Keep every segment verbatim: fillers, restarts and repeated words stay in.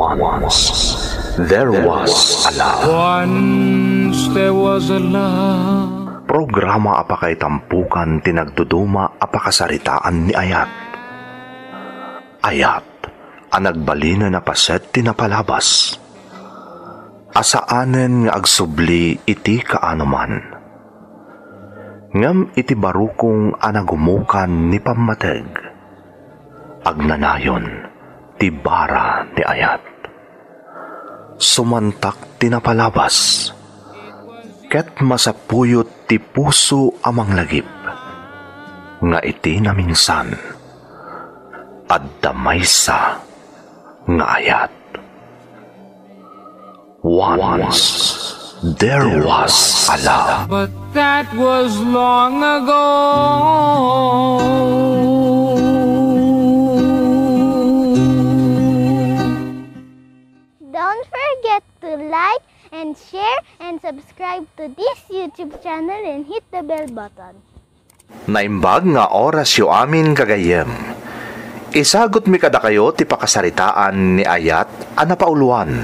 Once there was a love. Once there was a love. Programa a pakaitampukan ti nagduduma a pakasaritaan ni Ayat. Ayat a nagbalinen a paset ti napalabas. A saanen nga agsubli iti kaanoman. Ngem iti barukong a nagumukan ni pammateg, agnanayon ti bara ni Ayat. Sumantak ti napalabas, ket masapuyot ti puso a manglagip, nga iti naminsan, adda maysa nga ayat. Once there was a love. But that was long ago. Don't forget to like and share and subscribe to this YouTube channel and hit the bell button. Naimbag nga orasyo amin, gagayyem. Isagutmi kadakayo ti pakasaritaan ni Ayat a napauloan,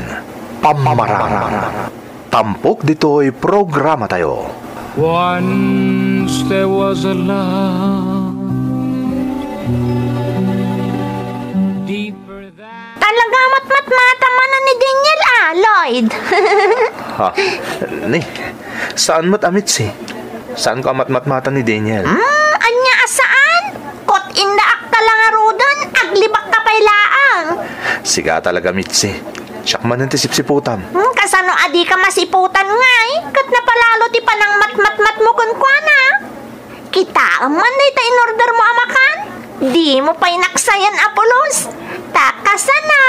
Pammarang. Tampok ditoy programatayo. Once there was a love deeper than Talaga matmatmata manen ni Daniel, ah, Lloyd. Ha? Ni, saan met a Mitzi? Saanko a matmatmata ni Daniel? Hmm, ania a saan? Kot indaak ka la ngaruden, aglibak ka pay laeng. Sika talaga, Mitzi. Siak manen ti sipsiputam. Hmm, kasano a dika masiputan ngay? Ket napalalo ti panangmatmatmatmo kenkuana. Kitaem man dayta inordermo a makan? Dimo pay naksayan a pulos. Ta kasano?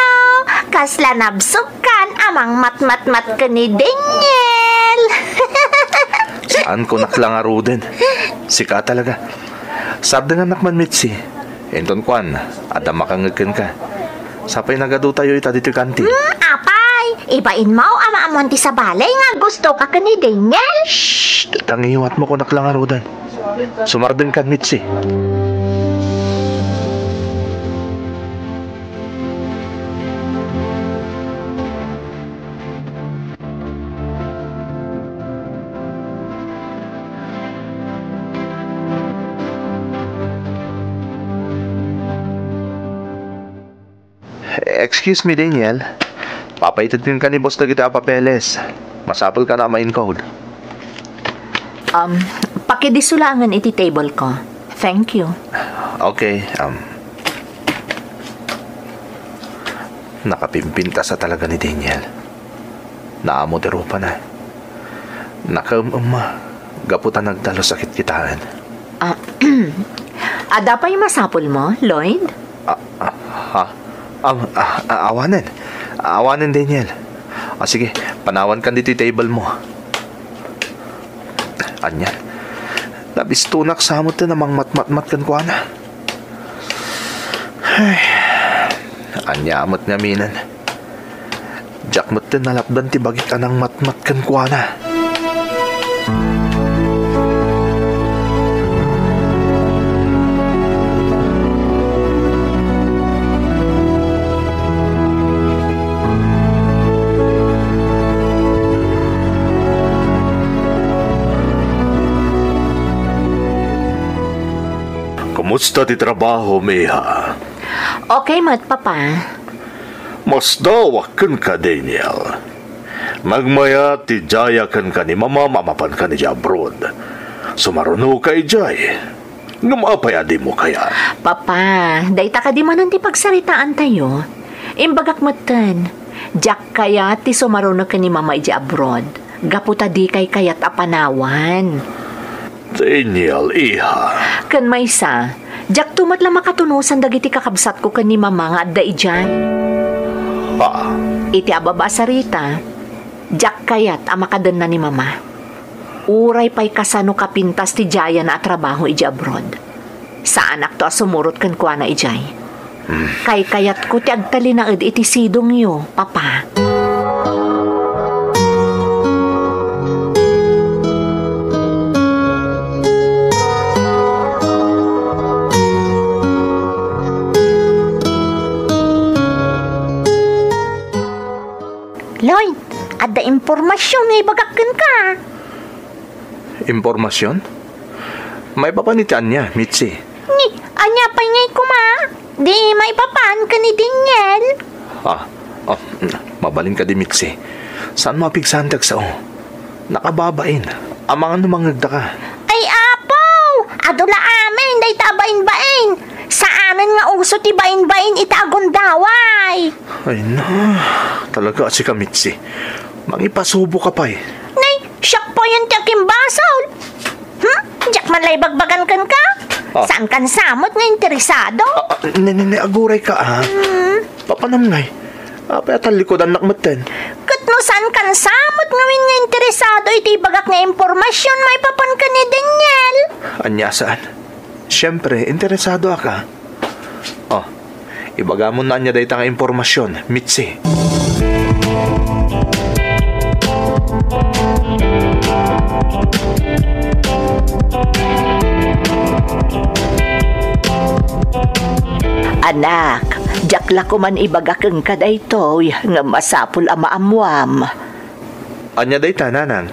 Kasla nabsogkan a mangmatmatmat ken ni Daniel. Saanko, nak la ngaruden. Sika talaga. Sardengannak man, Mitzi. Inton kuan, adda makangngeg kenka. Sapay nagaduatayo ita ditoy kantin. Hmm, apay, ibainmo a maammoan ti sabali nga gustoka ken ni Daniel. Shh! Tangiwatmo ko, nak la ngaruden. Sumardengkan, Mitzi. Excuse me, Daniel. Papaited kenka ni boss dagiti a papeles. Masapul kana a ma-encode. Um, pakidisso laengen iti table ko. Thank you. Okay, um, nakapimpintas a talaga ni Daniel. Naamo ti rupana. Nakaem-emma gapu ta nagtalus a kitkitaen. Ah, adda pay masapulmo, Lloyd? Ah, ah, ha? Am, ah, ah, awanen. Awanen, Daniel. Ah, sige, panawankan ditoy table mo. Ania? Nabistonak sa met a mangmatmatmat kenkuana. Ay, ania met ngaminen? Diak met nalapdan ti bagik a nangmatmat kenkuana. Kumusta ti trabaho, iha? Okay met, Papa. Masdawak kenka, Daniel. Nagmayat ti Jaya kenka ni Mamam a mapanka idiay abroad. Sumarunoka idiay. Ngem apay a dimo kayat? Papa, dayta kadi manen ti pagsaritaantayo? Imbagak metten, diak kayat ti sumaruno ken ni Mama idiay abroad, gapu ta dikay kayat a panawan. Daniel, iha. Ken maysa, diakto met la makatunosan dagiti kakabsatko ken ni Mama nga adda idiay. Ha? Iti ababa a sarita, diak kayat a makadenna ni Mama. Uray pay kasano kapintas ti Jayana a trabaho idiay abroad. Saanakto a sumurot kenkuana idiay. Hmm. Kaykayatko ti agtalinaed iti sidongyo, Papa. Adda impormasion nga ibagak kenka. Impormasion? Maipapan iti ania, Mitzi? Ni, ania pay ngay koma? Di maipapan ken ni Daniel? Ah, ah, mabalin kadi, Mitzi. Saan mo a pigsaanti agsao? Nakababain. Amangan no mangngegdaka. Ay, Apo! Adu la amin dayta a bainbain. Saanen nga uso ti bainbain ita a gundaway. Ay na, talaga a sika, Mitzi. Mangipasubo ka pay. Nay, siak payen ti akimbasol. Hmm? Diak man la ibagbagan kenka? Ah. Saan kan samot nga interesado? Ah, ah, ne, ne, ne, aguray ka, ah. Hmm. Papanam ngay. Apay a tallikudannak metten? Ket no saan kan samot ngamin nga interesado iti ibagak nga impormasion maipapan ken ni Daniel? Ania saan? Siempre, interesado aka. Oh, ibagamon no ania dayta nga impormasion, Mitzi. Anak, diak la koman ibaga kenka daytoy, ngem masapul a maammuam. Ania dayta, nanang?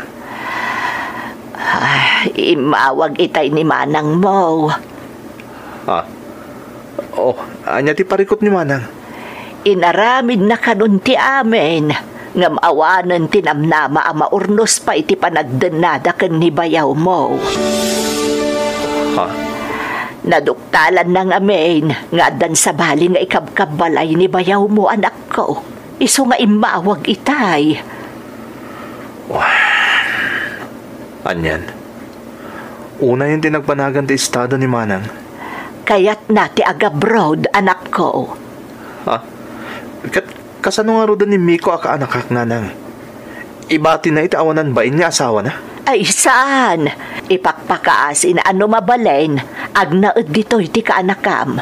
Ah, immawag itay ni manangmo. Ah. Oh, ania ti parikut ni manang? Inaramidna kanon ti amin, ngem awanen ti namnama a maurnos pay ti panagdennada ken ni bayawmo. Ha? Naduktalanna ngamin nga addan sabali nga ikabkabbalay ni bayawmo, anakko. Isu nga immawag itay. Anian? Unayen ti nagbanagan ti estado ni manang. Kayatna ti agabroad, anakko. Ha? Ket kasano ngaruden ni Miko a kaanakak, nanang? Ibatina iti awanan bain nga asawana? Ay, saan. Ipakpakaasina a no mabalin, agnaed ditoy ti kaanakam.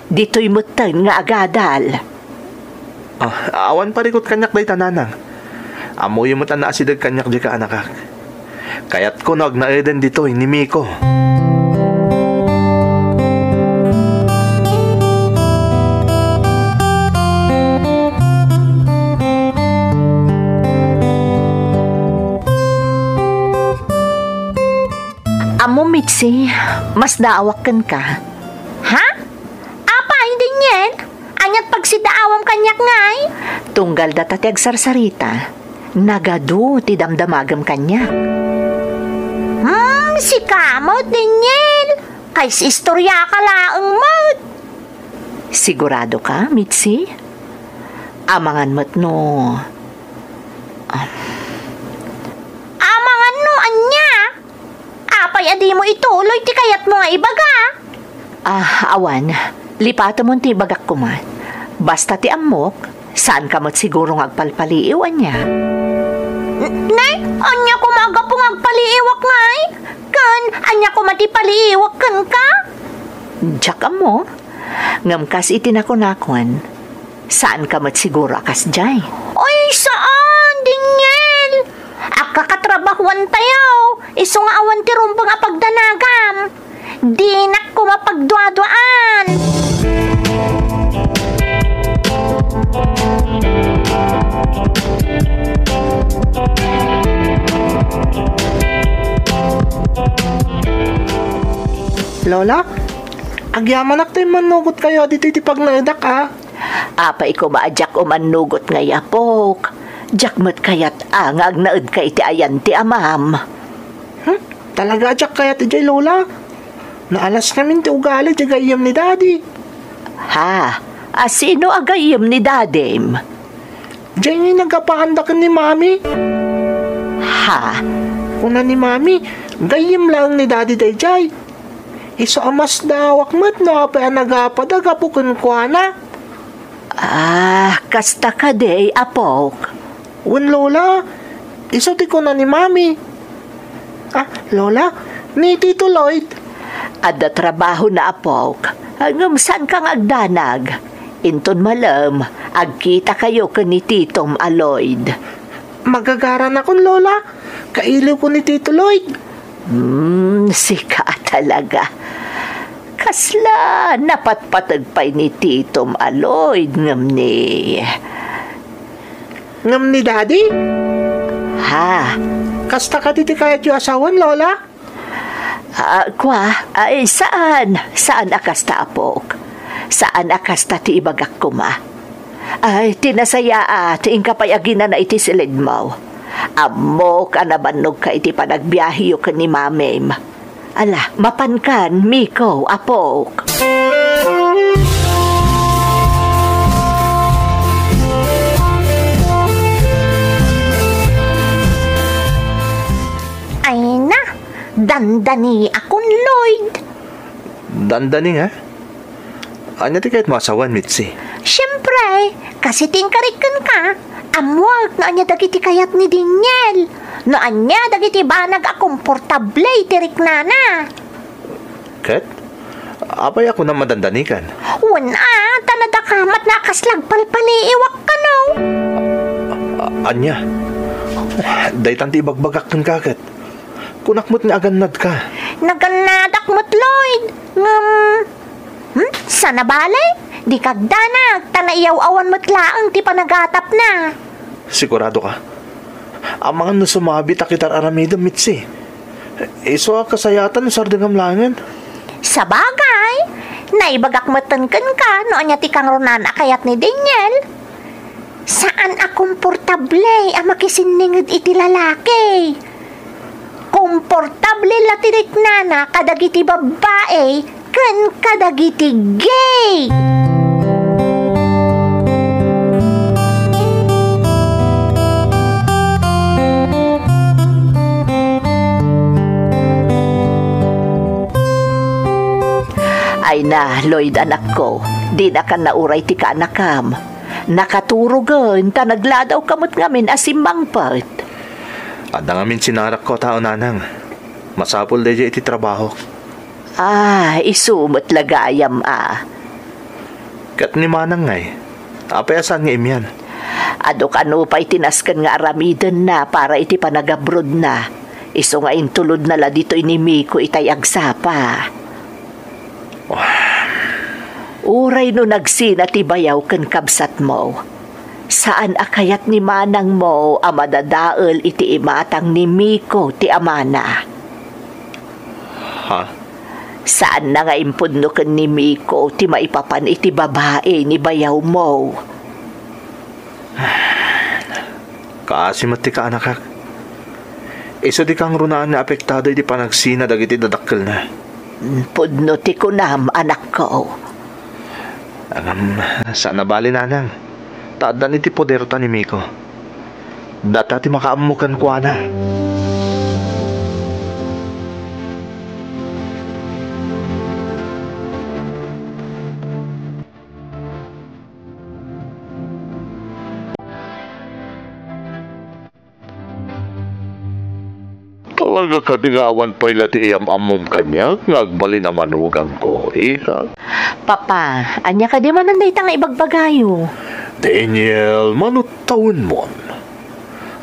Ditoy metten nga agadal. Ah, awan parikut kaniak dayta, nanang. Ammoyo met a naasideg kaniak diay kaanakak. Kayatko no agnaeden ditoy ni Miko. Ammo, Mitzi, masdaawak kenka. Ha? Apay, Daniel? Aniat pagsidaawam kaniak ngay? Tunggal data ti agsarsarita, nagadu ti damdamagem kaniak. Hmm, sika met, Daniel. Kay istorya ka laeng met. Sigurado ka, Mitzi? Amangan met no, ah, amangan no ania? Apay a dimo ituloy ti kayatmo nga ibaga? Ah, awan. Lipatemon ti ibagak koma. Basta ti ammok, saanka met siguro nga agpalpaliiw, ania? N-, ne? Ania koma a gapu nga agpaliiwak ngay? Ken ania koma ti paliiwak kenka? Diak ammo. Ngem kas iti nakunakon, saanka met siguro a kasdiay. Ay, saan, Daniel! Agkakatrabahuantayo, isu nga awan ti rumbeng a pagdanagam. Dinak koma pagduaduaan. Lola, agyamanak ta immannugotkayo ditoy ti pagnaedak, a. Apay koma a diak umannugot ngay, apok. Diak met kayat a nga agnaedka iti ayan ti amam. Hmm? Talaga a diak kayat idiay, Lola. Naalas ngamin ti ugali diay gayyem ni Daddy. Ha? A sino a gayyem ni Dadim? Diay ngay naggapaanda ken ni Mami. Ha? Kuna ni Mami, gayyem laeng ni Daddy daydiay. Isu a masdaawak met no apay a nagapada gapu kenkuana. Ah, kasta kadi, apok? Wen, Lola. Isu ti kuna ni Mami. Ah, Lola, ni Tito Lloyd? Adda trabahona, apok. Ngem saanka nga agdanag. Inton malem, agkitakayo ken ni Titom a Lloyd. Magagaranakon, Lola. Kailiwko ni Tito Lloyd. Hmm, sika talaga. Kasla napatpateg pay ni Titom a Lloyd ngem ni Ngem ni Daddy? Ah, kasta kadi ti kayatyo a sawen, Lola? Ah, kua, ay, saan. Saan a kasta, apok. Saan a kasta ti ibagak koma. Ay, ti nasayaat, inka pay aginana iti silidmo. Ammok a nabannogka iti panagbiaheyo ken ni Mamim. Ala, mapankan, Miko, apok. Ay na, dandani akon, Lloyd. Dandani nga? Ania ti kayatmo a sawen, Mitzi? Siempre, kas iti inkarik kenka, ammoak no ania dagiti kayat ni Daniel, no ania dagiti banag a komportable iti riknana. Ket? Apay a kunam a dandanikan? Wen a, ta nadakamatna a kasla agpalpaliiwak kano. A-, ania? Daytan ti ibagbagak kenka ket. Kunak met nga agannadka. Nagannadak met, Lloyd. Ngem, hmm, saan a bale? Dika agdanag, ta naiyaw-awan met laeng ti panagatapna. Sigurado ka? Amangan no sumabit a kita ar-aramidem, Mitzi. Isu a kasayaatan no sardengam laengen. Sabagay, naibagak metten kenka no ania ti kangrunaan a kayat ni Daniel. Saan a komportable a makisinninged iti lalaki. Komportable la ti riknana kadagiti babbai ken kadagiti gay. Ay na, Lloyd, anakko, dinakan nauray ti kaanakam. Nakaturogen ta nagladawka met ngamin a simmangpet. Adda ngamin sinarakko a tao, nanang. Masapul daydiay iti trabahok. Ah, isu met la gayam a. Ket ni manang ngay, apay a saan nga imian? Adu kano pay ti nasken nga aramidenna para iti panagabrodna. Isu nga intulodna la ditoy ni Miko itay agsapa. Uray no nagsina ti bayaw ken kabsatmo, saan a kayat ni manangmo a madadael iti imatang ni Miko ti amana. Ha? Saanna nga impudno ken ni Miko ti maipapan iti babai ni bayawmo. Kaasi met ti kaanakak. Isu ti kangrunaan nga apektado iti panagsina dagiti dadakkelna. Pudno ti kunam, anakko. Ngem, saan a bale, nanang. Ta addan iti poderta ni Miko. Data ti makaammo kenkuana. Talaga kadi nga awan pay la ti iyam-ammom kaniak nga agbalin a manugangko, iha? Papa, ania kadi manen dayta nga ibagbagayo? Daniel, mano tawenmon?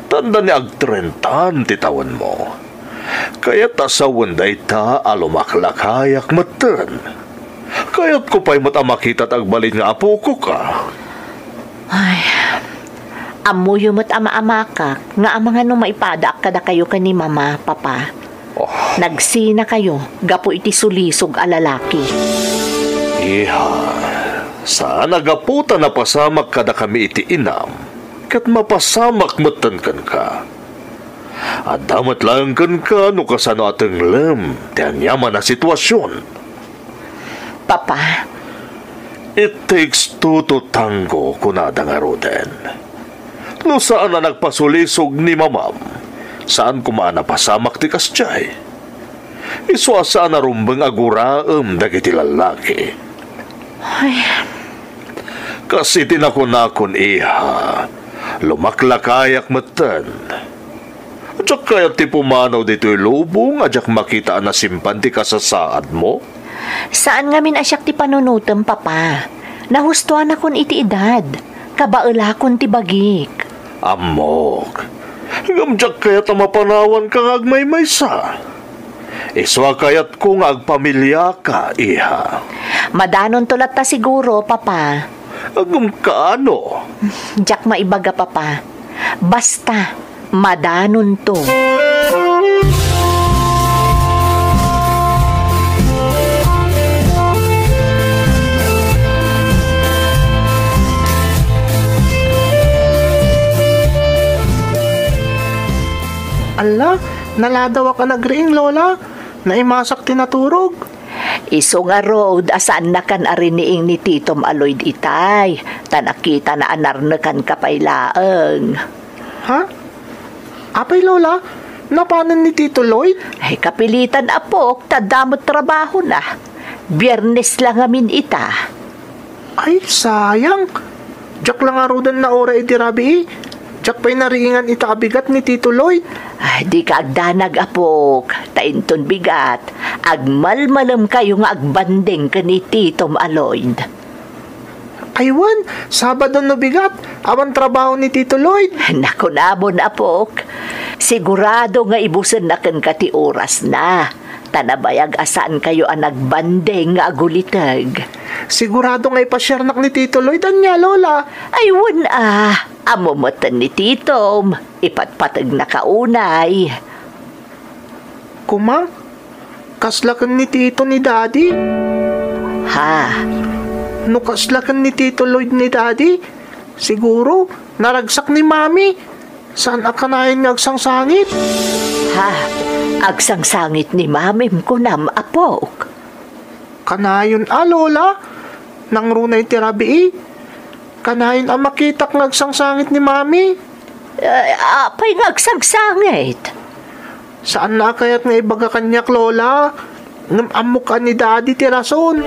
Tanda ni agtrentaan ti tawenmo. Kayat a sawen dayta a lumaklakayak metten. Kayatko pay met a makitat agbalin nga apokok a. Ay, ammoyo met a maamakak nga amangan no maipadaak kadakayo ken ni Mama, Papa. Oh. Nagsinakayo gapu iti sulisog a lalaki. Iha, saan a gapu ta napasamak kadakami iti inam, ket mapasamak metten kenka. Adda met laeng kenka no kasano a tenglem ti aniaman a situasion. Papa. It takes two to tango, kunada ngaruden. No saan a nagpasulisog ni Mamam, saan koma a napasamak ti kasdiay. Isu a saan a rumbeng a guraem dagiti lallaki. Ay. Kas iti nakunakon, iha, lumaklakayak metten. Diak kayat ti pumanaw ditoy lubong a diak makita a nasimpan ti kasasaadmo? Saan ngamin a siak ti panunotem, Papa. Nahustuanakon iti edad. Kabaelakon ti bagik. Ammok. Ngem diak kayat a mapanawanka nga agmaymaysa. Isu a kayatko nga agpamiliaka, iha. Madanonto latta siguro, Papa. Ngem kaano? Diak maibaga, Papa. Basta, Madanonto. Alla, naladawak a nagriing, Lola. Naimasak ti naturog. Isu ngarud a saannakan a riniing ni Titom a Lloyd itay, ta nakitana a narnekanka pay laeng. Ha? Apay, Lola? Napanen ni Tito Lloyd? Ay, kapilitan, apok, ta adda met trabahona. Biernes la ngamin ita. Ay, sayang. Diak la ngaruden nauray idi rabii. Diak pay nariingan ita a bigat ni Tito Lloyd. Ay, dika agdanag, apok. Ta inton bigat, agmalmalemkayo nga agbanding ken ni Titom a Lloyd. Ay wen, Sabado no bigat, awan trabaho ni Tito Lloyd. Nakunamon, apok. Sigurado nga ibusenna kenka ti orasna. Ta nabayag a saankayo a nagbanding nga aguliteg. Sigurado nga ipasiarnak ni Tito Lloyd ania, Lola. Ay, wen a, ammo metten ni Titom, ipatpategnaka unay. Kuma, kasla ken ni Tito ni Daddy? Ha? No kasla ken ni Tito Lloyd ni Daddy, siguro, naragsak ni Mami. Saan a kanayon nga agsangsangit? Ha? Agsangsangit ni Mamim kunam, apok? Kanayon a, Lola. Nangruna iti rabii. Kanayon a makitak nga agsangsangit ni Mami. Eh, apay nga agsangsangit? Saanna a kayat nga ibaga kaniak, Lola. Ngem ammok a ni Daddy ti rason.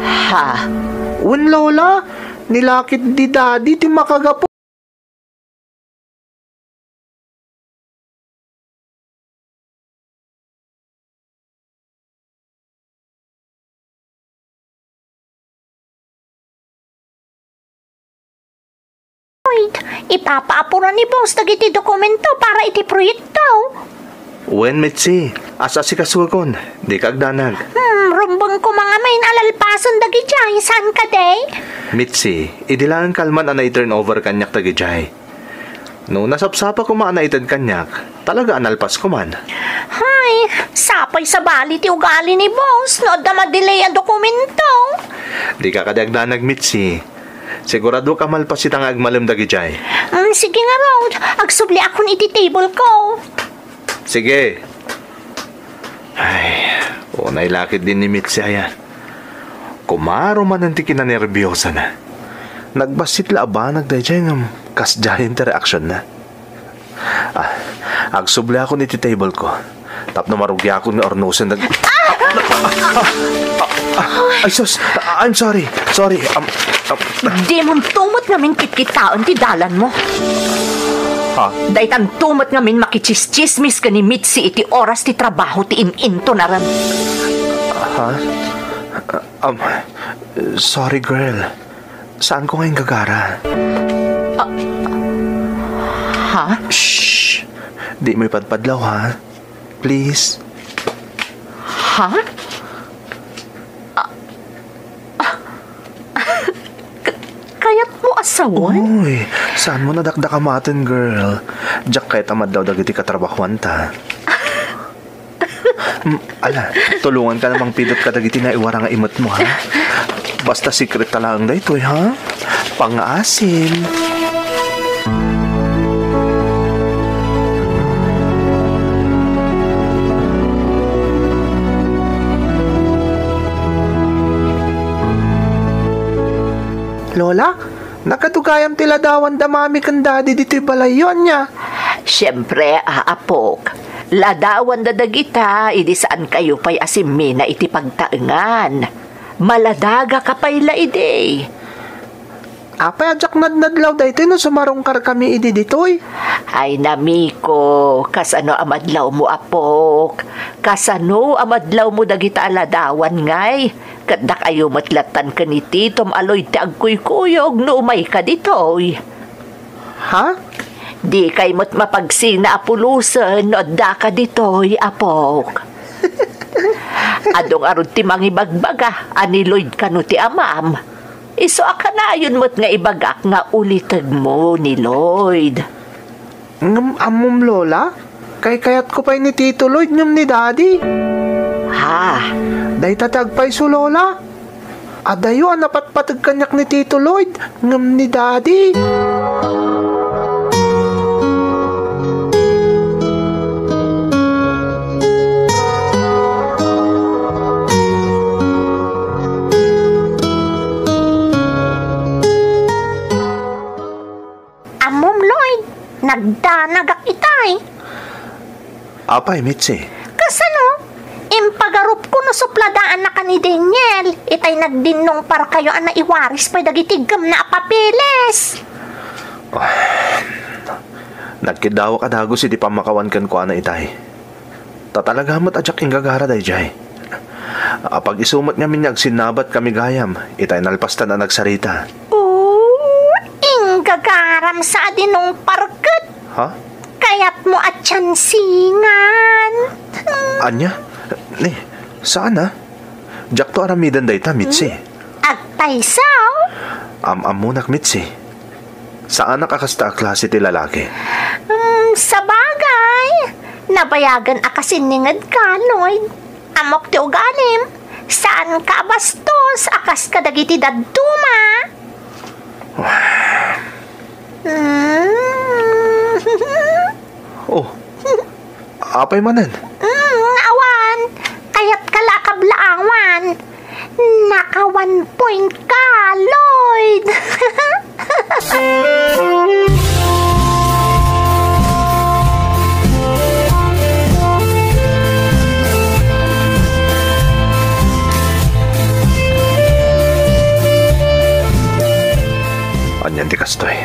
Ha? Wen, Lola. Ni lakit ni Daddy ti makagapu. Wait, ipapaapuran ni boss dagiti dokumento para iti proyekto. Wen, Mitzi, as-asikasuakon. Dika agdanag. Hmm, rumbeng koma ngamin a lalpasen dagidiay, saan kadi? Mitzi, idi laeng kalman a nai-turn over kaniak dagidiay. No nasapsapa koma a naited kaniak, talaga a nalpas koman. Hay, sapay sabali ti ugali ni boss no adda madelay a dokumento. Dika kadi agdanag, Mitzi. Siguradoak a malpas ita nga agmalem dagidiay. Mm, sige ngarud, agsubliakon iti table ko. Sige. Ay, unay lakit din ni Mitzi aya. Kumaro manen ti kinanerbiosana. Nagbassit la a banag daydiay ngem kasdiayen ti reaksionna. Ah, agsubliakon iti table ko. Tapno marugiakon nga urnosen dag-, Ah! Ah! Ah! Ay, sus! I'm sorry. Sorry. Um, um, Dimonto met ngamin kitkitaen ti dalanmo. Ha? Daytanto met ngamin makitsistsismis ken ni Mitzi iti oras ti trabaho ti in-intonaren. Ha? Um, sorry, girl. Saanko nga inggagara. Ah, ha? Shh! Dimo ipadpadlaw, ha? Please. Ha? Ah, ah, k-, kayatmo a sawen? Uy, saanmo a dakdakamaten, girl? Diak kayat a madlaw dagiti katrabahuanta. Mm, ala, tulonganka a mangpidot kadagiti naiwara nga imetmo, ha? Basta secret ta laeng daytoy, ha? Pangngaasim. Lola, nagadu gayam ti ladawan da Mami ken Daddy ditoy balayyo, ania? Siempre, aapok. Ladawanda dagita, idi saankayo pay a simmina iti pagtaengan. Maladagaka pay la idi. Apay a diak nadnadlaw daytoy no sumarungkarkami idi ditoy? Ay, namiko, kasano a madlawmo, apok? Kasano a madlawmo dagita a ladawan ngay? Ket dakayo met lattan ken ni Titom a Lloyd ti agkuykuyog no umayka ditoy. Ha? Dikay met mapagsina a pulosen no addaka ditoy, apok. Adu ngarud ti mangibagbaga a ni Lloyd kano ti amam. Isu a kanayon met nga ibagak nga ulitegmo ni Lloyd. Ngem ammom, Lola? Kaykayatko pay ni Tito Lloyd ngem ni Daddy. Ha? Dayta ti agpayso, Lola. Adayo a napatpateg kaniak ni Tito Lloyd ngem ni Daddy. Ammom, Lloyd, nagdanagak itay. Apay, Mitzi? Kasano? Impagarupko no supladaannaka ni Daniel, itay nagdinnungparkayo a naiwaris pay dagiti iggemna a papeles. Ah, nagkiddawak a dagus iti pammakawan kenkuana itay. Ta talaga met a diak inggagara daydiay. Apag-isu met ngamin nga agsinnabat kami gayam, itay nalpastan a nagsarita. Oh, inggagaram sa a dinungparket. Ha? Kayatmo a tiyansingan. Ania? Ni, saan a? Diakto aramiden dayta, Mitzi. Hmm? Agpayso? Am-ammonak, Mitzi. Saanak a kasta a klase ti lalaki. Hmm, sabagay, nabayagan a kasinningedka, Lloyd. Ammok ti ugalim. Saanka a bastos a kas kadagiti dadduma. Hmm. Oh, apay manen? Mm, awan. Kayatka la a kablaawan. Naka one point ka, Lloyd. Anian ti kastoy?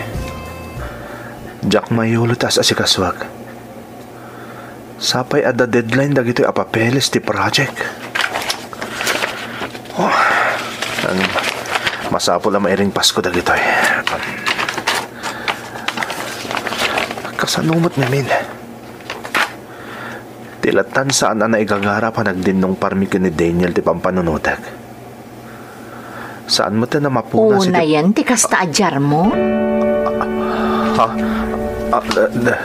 Diak mayulo ti as-asikasuak. Sapay adda deadline dagitoy a papeles ti project. Oh, ang masapul a mairing Pasko dagitoy. Kasano met ngamin? Ti lattan saan a naigagara a panagdinnungparmi ken ni Daniel ti pampanunotek. Saan met a mapuna siti... Unayen ti kasta a diarmo? Ha? Ah, da-, da-,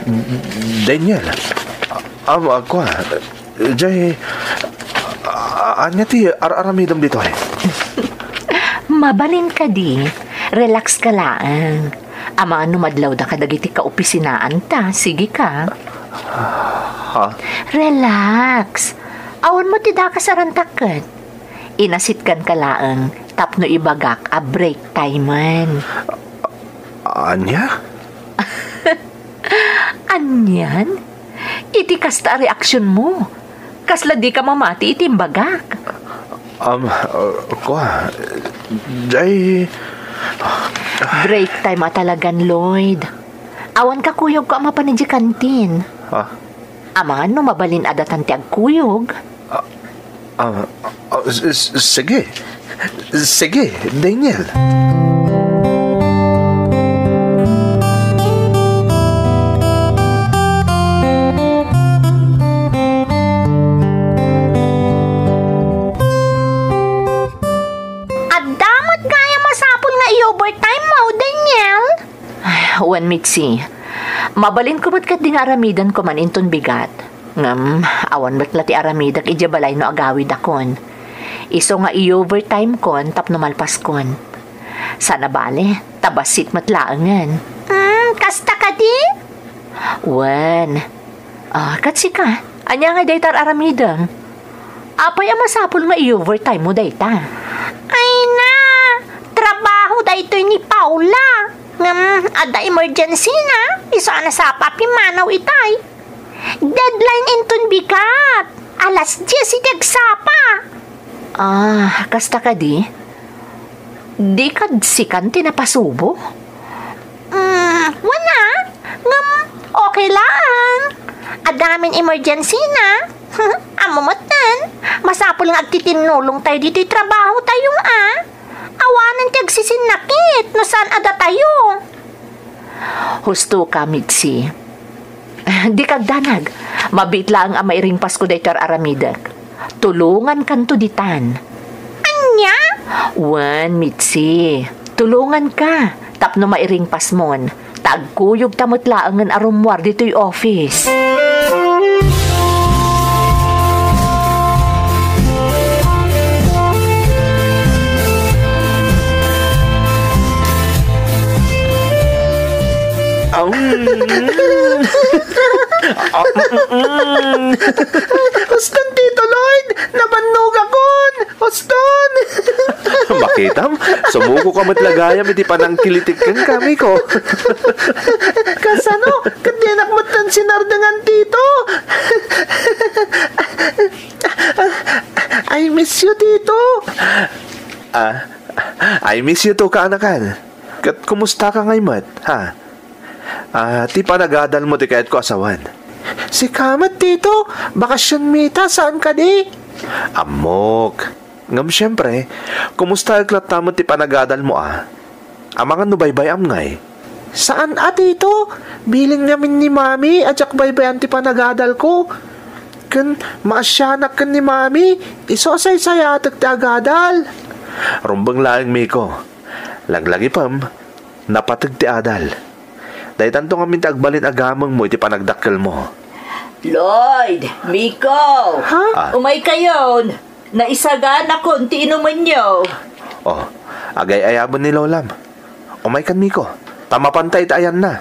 Daniel. Ah, ah, kua. Jay, ah, ania ti ar-aramidem ditoy? Mabalin kadi, relax ka laeng. Amangan no madlawda kadagiti kaopisinaanta, sige ka. Ha? Relax. Awan met ti dakasarantak ket. Inasitgan ka laeng tapno ibagak a break time-en. Ania? Anian? Iti kasta a reaksionmo, kasla dika mamati iti imbagak. Um, uh, kua, jay... Break time a talagan, Lloyd. Awan kakuyogko a mapan idiay kantin. Ah? Amangan no mabalin a datan ti agkuyog. Ah, ah, ah, s-, s-, sige. Sige, Daniel. Adda met gayam masapul nga i-overtime mo, Daniel. Ay, wen, Mitzi. Mabalinko met ketdi nga aramidenko man inton bigat. Ngem, awan met la ti aramidek idiay balay no agawidakon. Isu nga i-overtimekon tapno malpaskon. Saan a bale, ta bassit met laengen. Hmm, kasta kadi? Wen. Ah, ket sika, ania ngay dayta ar-aramidem? Apay a masapul nga i-overtime mo dayta? Ay na, trabaho daytoy ni Paula. Ngem, adda emergency na, isu a nasapa a pimmanaw itay. Deadline inton bigat. Alas dies iti agsapa. Ah, kasta kadi? Di kad sikan ti napasubo? Mm, wen a. Ngem, okay lang. Adda ngamin emergency na. Ammo metten, masapul nga agtitinnulong tayo ditoy trabaho tayo, a. Awanen ti agsisinnakit no saan a datayo. Husto ka, Mitzi. Di kagdanag, mabiit laeng a mairing Pasko daytoy ar-aramidek. Tulongankanto ditan. Ania? Wen, Mitzi. Tulonganka. tapno mairingpasmon, ta agkuyogta met laengen a rummuar ditoy office. Aw. Ah, mm, mm. Uston, Tito Lloyd! Nabannogakon! Uston! Makitam, sumuko ka met la gayam iti panangkilitik kenka, Miko. Kasano? Ket dinak met sinardengan, Tito. I miss you, Tito. Ah, I miss you too, kaanakan. Ket kumusta ka ngay met, ha? Ah, ti panagadalmo ti kayatko a sawen. Sika met, Tito, bakasionmi ita, saan kadi? Ammok. Ngem siempre, kumustaek latta met ti panagadalmo a? Amangan no baybay-am ngay? Saan a, Tito. Bilin ngamin ni Mami a diak baybay-an ti panagadalko. Ken maasianak ken ni Mami, isu a saysayaatek ti agadal. Rumbeng laeng, Miko. Laglagipem, napateg ti adal. Daytanto ngamin ti agbalin a gamengmo iti panagdakkelmo. Lloyd, Miko! Ha? Ah. Umaykayon! Naisaganakon ti inumenyo. Oh, agay-ayaben ni Lolam. Umaykan, Miko. Ta mapanta iti ayanna.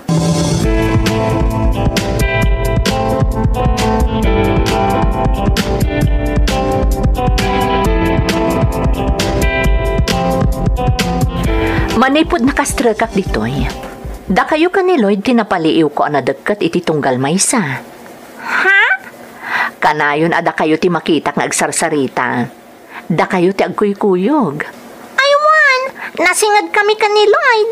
Manipud nakastrekak ditoy, dakayo ken ni Lloyd ti napaliiwko a nadekket iti tunggal maysa. Ha? Kanayon a dakayo ti makitak nga agsarsarita. Dakayo ti agkuykuyog. Ay wen, nasingedkami ken ni Lloyd.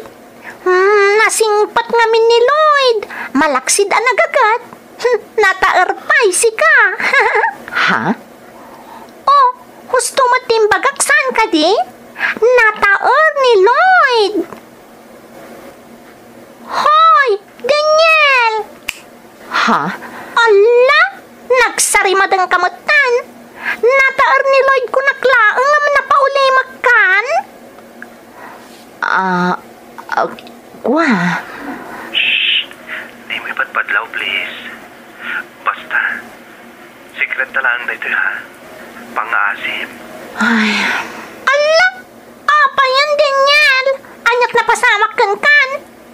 Hmm, nasingpet ngamin ni Lloyd. Malaksid a nagagat. Hmm, nataer pay sika. Ha? Oh, husto met ti imbagak, saan kadi? Nataer ni Lloyd. Hoy, Daniel! Ha? Alla, nagsarimadengka metten. Nataer ni Lloyd kunak laeng ngem napaulimekkan? Ah, ah, kua. Shh! Dimo ipadpadlaw, please. Basta, secret ta laeng daytoy, ha? Pangngaasim. Ay. Alla! Apayen, Daniel? Ania't napasamak kenkan?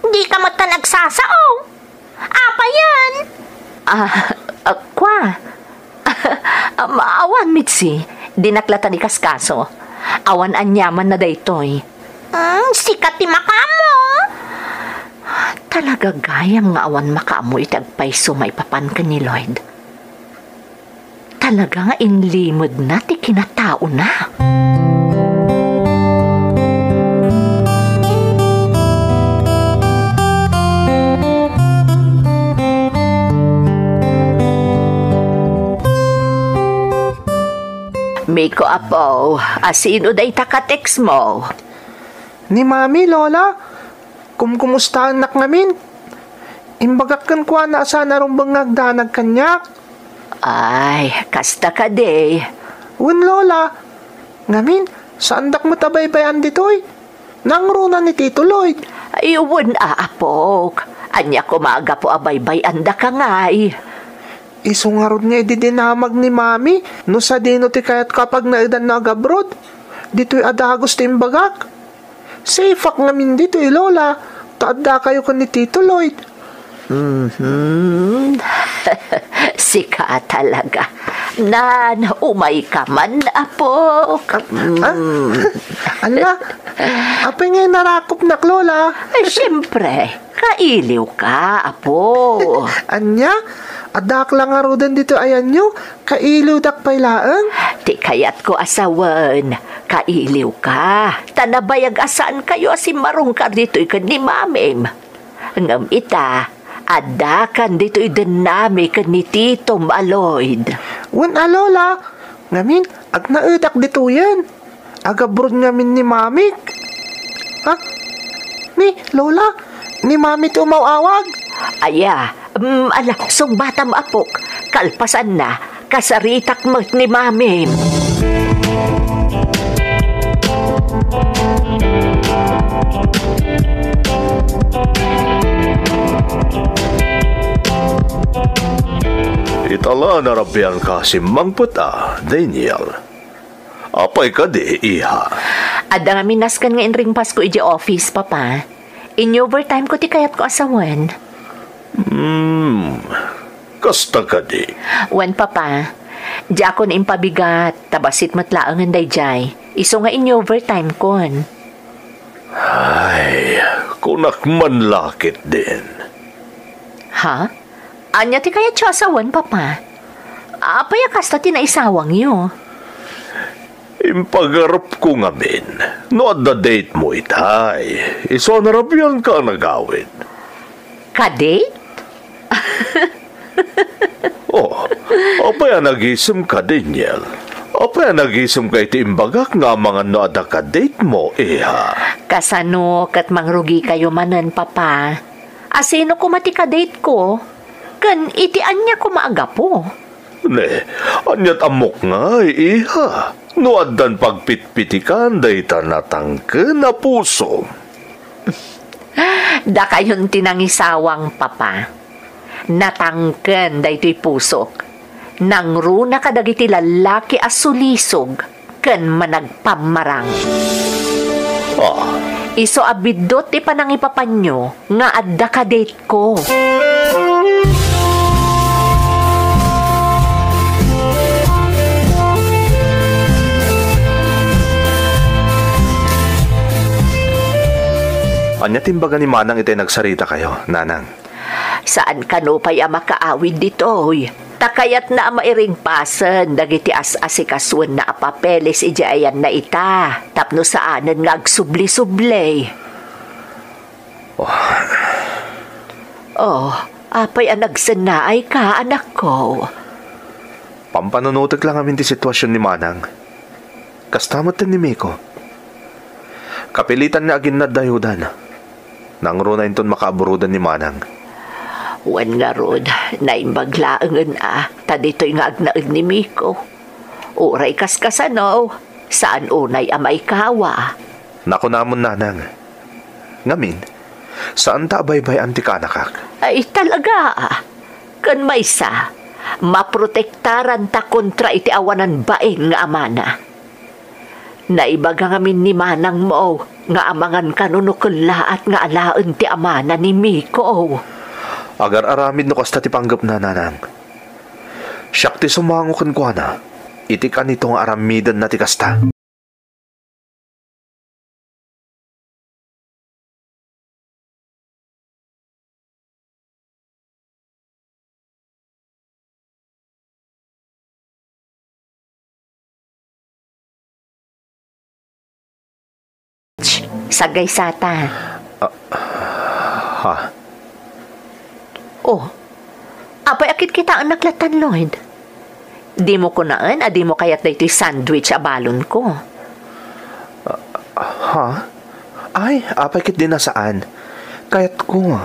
Dika met ta nagsasao. Apayen? Ah, ah, kua? Am, awan, Mitzi. Dinak latta ikaskaso. Awan aniamanna daytoy. Hmm, sika ti makaammo. Talaga gayam nga awan makaammo iti agpayso maipapan ken ni Lloyd. Talaga nga inlimedna ti kinataona. Miko, apo, asino dayta ka-text mo? Ni Mami, Lola. Kumkumustaennak ngamin. Imbagak kenkuana a saan a rumbeng nga agdanag kaniak. Ay, kasta kadi. Wen, Lola. Ngamin, saandak met a baybay-an ditoy. Nangruna ni Tito Lloyd. Ay, wen a, apok. Ania koma a gapu a baybay-andaka ngay? Isu ngarud nga idi dinamag ni Mami no sadino ti kayatko a pagnaedanna agabroad. Ditoy a dagus ti imbagak. Safeak ngamin ditoy, Lola, ta addakayo ken ni Tito Lloyd. Mhm. Sika talaga. Nan, umayka man, apok. Ah? Mm. Ala, apay nga narakopnak, Lola? Ay, siyempre. Kailiwka, apo. Ania? Addaak la ngaruden ditoy ayanyo? Kailiwdak pay laeng? Ti kayatko a sawen, kailiwka. Ta nabayag a saankayo a simmarungkar ditoy ken ni Mamim. Ngem ita, addakan ditoy dennami ken ni Titom a Lloyd. Wen a, Lola. Ngamin, agnaedak ditoyen. Agabroad ngamin ni Mamik. Ha? Ni Lola? Ni Mami ti umaw-awag? Aya, mm, ala, sungbatam, apok. Kalpasanna, kasaritak met ni Mamim. Ala, narabianka simmangpet a, Daniel. Apay kadi, iha? Adda ngamin nasken nga inringpasko idiay office, Papa. In-overtime ko ti kayatko a sawen. Hmm, kasta kadi? Wen, Papa. Diakon impabigat, ta bassit met laengen daydiay. Isu nga in-overtime kon. Ay, kunak man la ketdin. Ha? Ania ti kayatyo a sawen, Papa? Apay a kasta ti naisawangyo? Impagarupko ngamin no adda date mo itay. Isu a narabianka a nagawid. Ka-date? Oh, apay a nagisemka, Daniel? Apay a nagisemka iti imbagak nga amangan no adda ka-date mo, iha? Kasano ket mangrugikayo manen, Papa? A sino koma ti ka-date ko? Ken iti ania koma a gapu? Ne, aniat ammok ngay, iha, no addan pagpitpitikan dayta natangken a puso? Dakayon ti nangisawang, Papa. Natangken daytoy pusok. Nangruna kadagiti lallaki a sulisog ken managpammarang. Ah. Isu a biddut ti panangipapanyo nga adda ka-date ko. Ania ti imbaga ni Manang itay nagsarita kayo, Nanang? Saan kano pay a makaawid ditoy. Ta kayatna a mairingpasen dagiti as-asikasuenna a papeles idiay ayanna ita, tapno saanen nga agsubli-subli. Oh. Oh, apay a nagsennaayka, anakko? Pampanunotek la ngamin ti situasion ni Manang. Kasta met ni Miko. Kapilitan nga aginnad dayudan. Nangruna inton makaaburodan ni Manang. Wen ngarud, naimbag laengen a, ta ditoy nga agnaed ni Miko. Uray kaskasano, saan unay a maikawa. Nakunamon, Nanang. Ngamin, saanta a baybay-an ti kaanakak. Ay, talaga. Ken maysa, maprotektaranta kontra iti awanan bain nga amana. Naibaga ngamin ni manangmo nga amangan kano no kellaat nga alaen ti amana ni Miko. Agar-aramid no kasta ti panggepna, Nanang. Siak ti sumango kenkuana iti kanito nga aramidenna ti kasta. Sagaysata. Ah, ha? Oh, apay a kitkitaennak lattan, Lloyd? Dimo kunaen a dimo kayat daytoy sandwich a balonko? Ah, ha? Ay, apay ketdin a saan. Kayatko.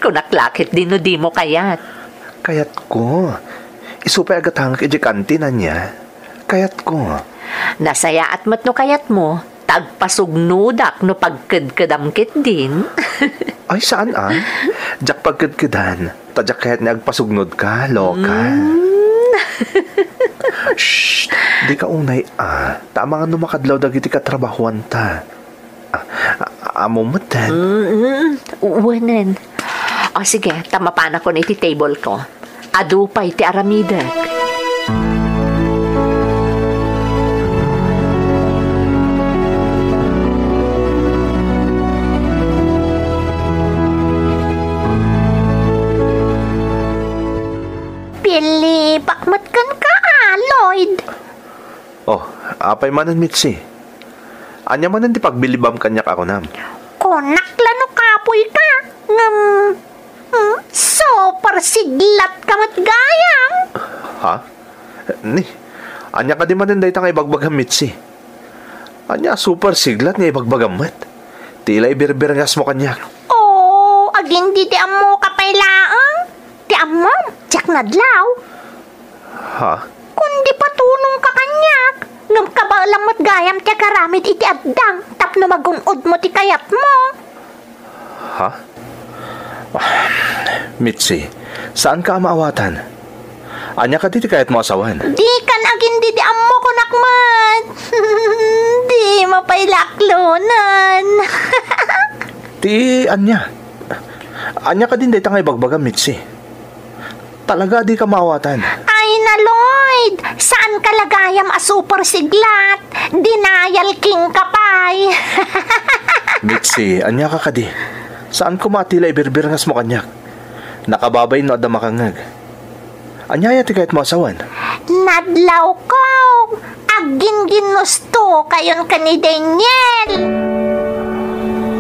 Kunak la ketdin no dimo kayat. Kayatko. Isu pay a gatangek idiay kantin, ania? Kayatko. Nasayaat met no kayatmo, ta agpasugnodak no pagkedkedam ketdin. Ay, saan a? Diak pagkedkedan, ta diak kayat nga agpasugnodka, loka. Mm. Shh! Dika unay a. Ta amangan no makadlaw dagiti katrabahuanta. Ah, ah, ammom metten. Mm, mm. Wenen. O, sige, ta mapanakon iti table ko. Adu pay ti aramidek. Pilibak met kenka, a, Lloyd. Oh, apay manen, Mitzi? Ania manen ti pagbilibam kaniak a kunam? Kunak la no kapoyka, ngem, hmm, super siglatka met gayam. Ha? Ni, ania kadi manen dayta nga ibagbagam, Mitzi? Ania a super siglat nga ibagbagam met? Ti la ibirbirngasmo kaniak. Oh, agin di ti ammoka pay laeng. Ti ammom, diak nadlaw. Ha? Kundi patulongka kaniak, ngem kabaelam met gayam ti agaramid iti addang tapno magun-odmo ti kayatmo. Ha? Mitzi, saanka a maawatan. Ania kadi ti kayatmo a sawen? Dikan agin didi ammo, kunak met. Dimo pay laklonen. Ti ania? Ania kadin dayta nga ibagbagam, Mitzi? Talaga a dika maawatan. Ay na, Lloyd! Saan ka la gayam a super siglat? Denial king ka pay. Mitzi, ania ka kadi? Saan koma a tila ibirbirngasmo kaniak. Nakababain no adda makangngeg. Ania aya ti kayatmo a sawen? Nadlawko! Aggingginnustokayon ken ni Daniel!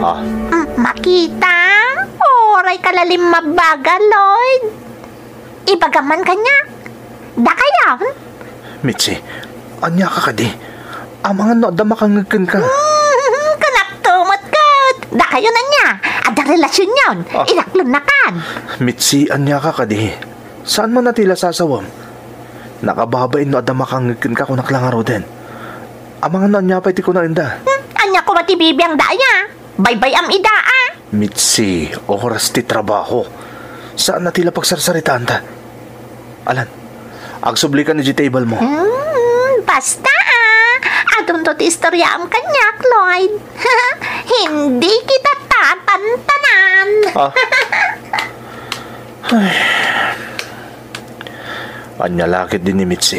Ah. Mm, makita? Uray ka la limmabbaga, Lloyd. Ibagam man kaniak. Dakayon? Mitzi, ania ka kadi? Amangan no adda makangngeg kenka. Mm, kunakto met ket. Dakayon ania? Adda relasionyon. Ah. Ilaklonnakan. Mitzi, ania ka kadi? Saan man a tila sasawem? Nakababain no adda makangngeg kenka, kunak la ngaruden. Amangan no ania pay ti kunaenda. Hmm, ania koma ti bibiangda aya? Baybay-am ida, a? Mitzi, oras ti trabaho. Saan a tila pagsarsaritaanta. Alan, agsublikan idiay table mo. Hmm, basta, a. Adunto ti istoryaam kaniak, Lloyd. Hindi kita tatantanan. Ah. Ay. Ania la ketdin ni Mitzi?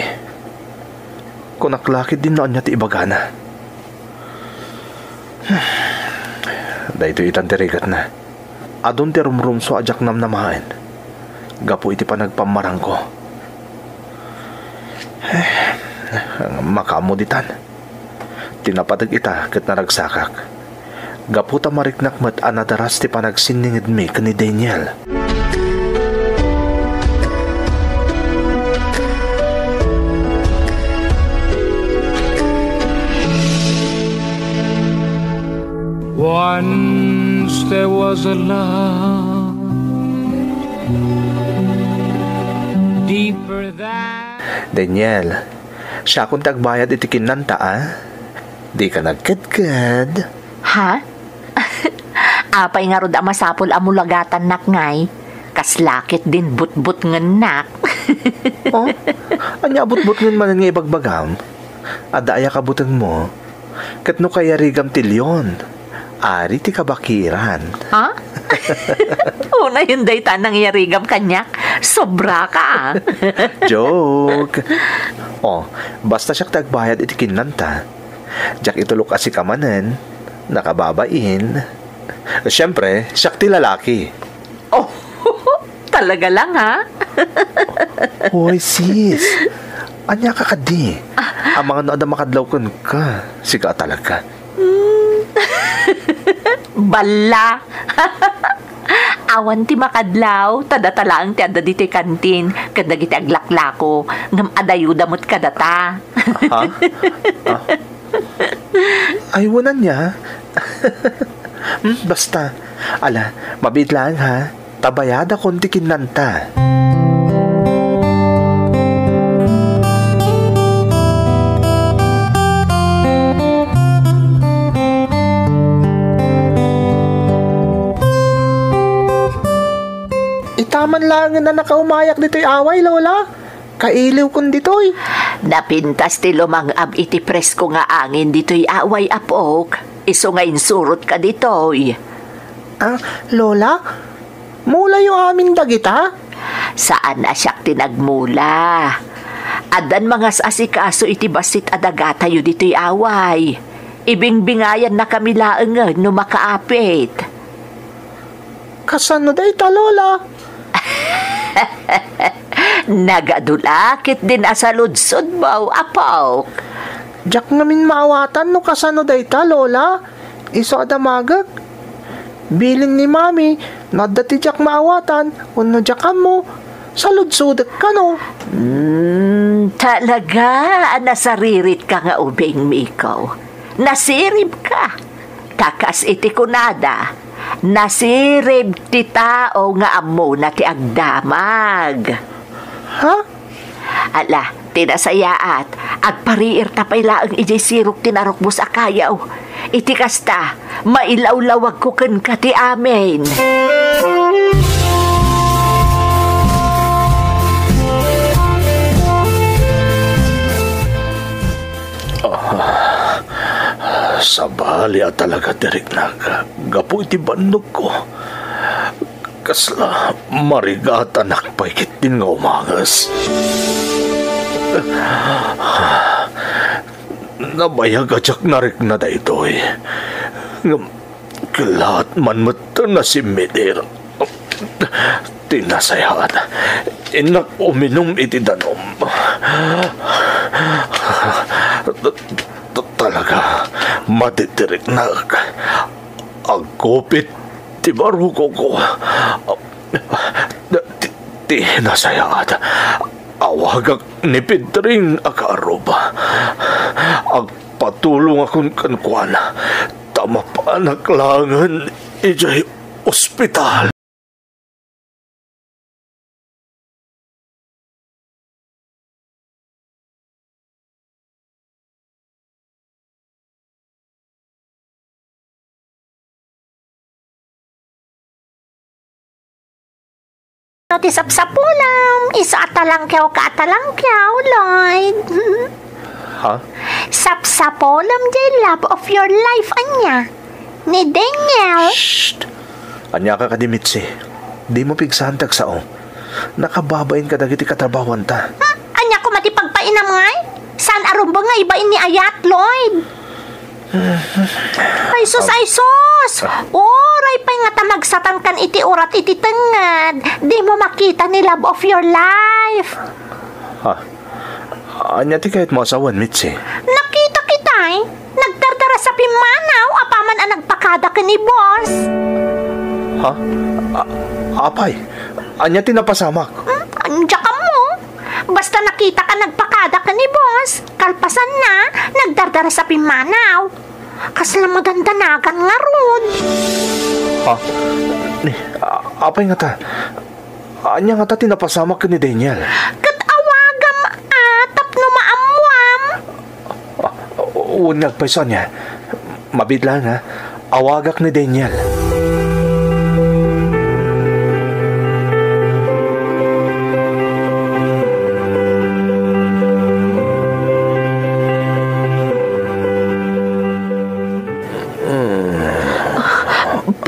Kunak la ketdin no ania ti ibagana. Daytoy itan ti rigatna. Adun ti rumrumso a diak namnamaen gapu iti panagpammarangko. Makaammo ditan. Ti napateg ita ket naragsakak. Gapu ta mariknak met a nadaras ti panagsinningedmi ken ni Daniel. Once there was a love deeper than Daniel, siakon ti agbayad iti kinnanta, a? Dika nagkedked. Ha? Apay ngarud a masapul a mulagatannak ngay? Kasla ketdin butbutngennak. Oh? Ania a butbutngen manen nga ibagbagam? Adda aya kabutengmo? Ket no kayarigam ti leon, ari ti kabakiran. Ha? Unayen dayta a nangyarigam kaniak. Sobra ka, a. Joke. Oh, basta siak ti agbayad iti kinnanta. Diak itulok a sika manen, nakababain. Siempre, siak ti lalaki. Oh, talaga lang, ha? Hoy, sis. Ania ka kadi? Amangan no adda makadlaw kenka. Sika a talaga. Hmm. Balla. Awan ti makadlaw, ta data laeng ti adda ditoy kantin, ken dagiti aglaklako, ngem adayoda met kadata. Ha? Ah. Ay, wen ania? Hmm, basta. Ala, mabiit laeng, ha? Ta bayadakon ti kinnanta. Ita man laengen a nakaumayak ditoy away, Lola. Kailiwkon ditoy. Napintas ti lumang-ab iti presko nga angin ditoy away, apok. Isu nga insurotka ditoy. Ah, Lola? Mulayo amin dagita? Saan a siak ti nagmula. Addan mangas-asikaso iti bassit a dagatayo ditoy away. Ibingbingayannakami laengen no makaapit. Kasano dayta, Lola? Nagadu la ketdin a saludsodmo, apok. Diak ngamin maawatan no kasano dayta, Lola. Isu a damagek. Bilin ni Mami, no adda ti diak maawatan wenno diak ammo, saludsodek kano. Hmm, talaga a nasariritka nga ubing, Miko. Nasiribka. Ta kas iti kunada, nasirib ti tao nga ammona ti agdamag. Ha? Ala, ti nasayaat, agpariirta pay laeng idiay sirok ti narukbos a kayaw. Iti kasta, mailawlawagko kenka ti amin. Sabali a talaga ti riknak gapu iti bannogko. Kasla marigatanak pay ketdin nga umanges. Nabayag a diak narikna daytoy. Ngem kellaat man met a nasimmidir. Ti nasayaat, innak uminum iti danum. Ta-, talaga, madi ti riknak. Agkupit ti barukongko. Ti, ti nasayaat, awagak ni Pedring a kaarruba. Agpatulongakon kenkuana, ta mapanak laengen idiay ospital. No ti sapsapulam, isu a talangkiawka a talangkiaw, Lloyd. Ha? Sapsapulam diay love of your life, ania? Ni Daniel. Shh! Ania ka kadi, Mitzi? Dimo pigsaan ti agsao. Nakababain kadagiti katrabahuanta. Hmm? Ania koma ti pagpainam ngay? Saan a rumbeng nga ibain ni ayat, Lloyd? Ay sus, ay sus! Uray pay nga ta magsatangkan iti urat iti tengngad, dimo makita ni love of your life. Ha? Ania ti kayatmo a sawen, Mitzi? Nakita kitay, nagdardaras a pimmanaw apaman a nagpakada ken ni boss. Ha? A-, apay, ania ti napasamak? Hmm? Diak ammo. Basta nakitak a nagpakada ken ni boss. Kalpasanna, nagdardaras a pimmanaw. Kasla madandanagan ngarud. Ha? Ni, a-, apay ngata? Ania ngata ti napasamak ken ni Daniel? Ket awagam a tapno maammuam. Ah, wen nga agpayso ania. Mabiit laeng, ha? Awagak ni Daniel.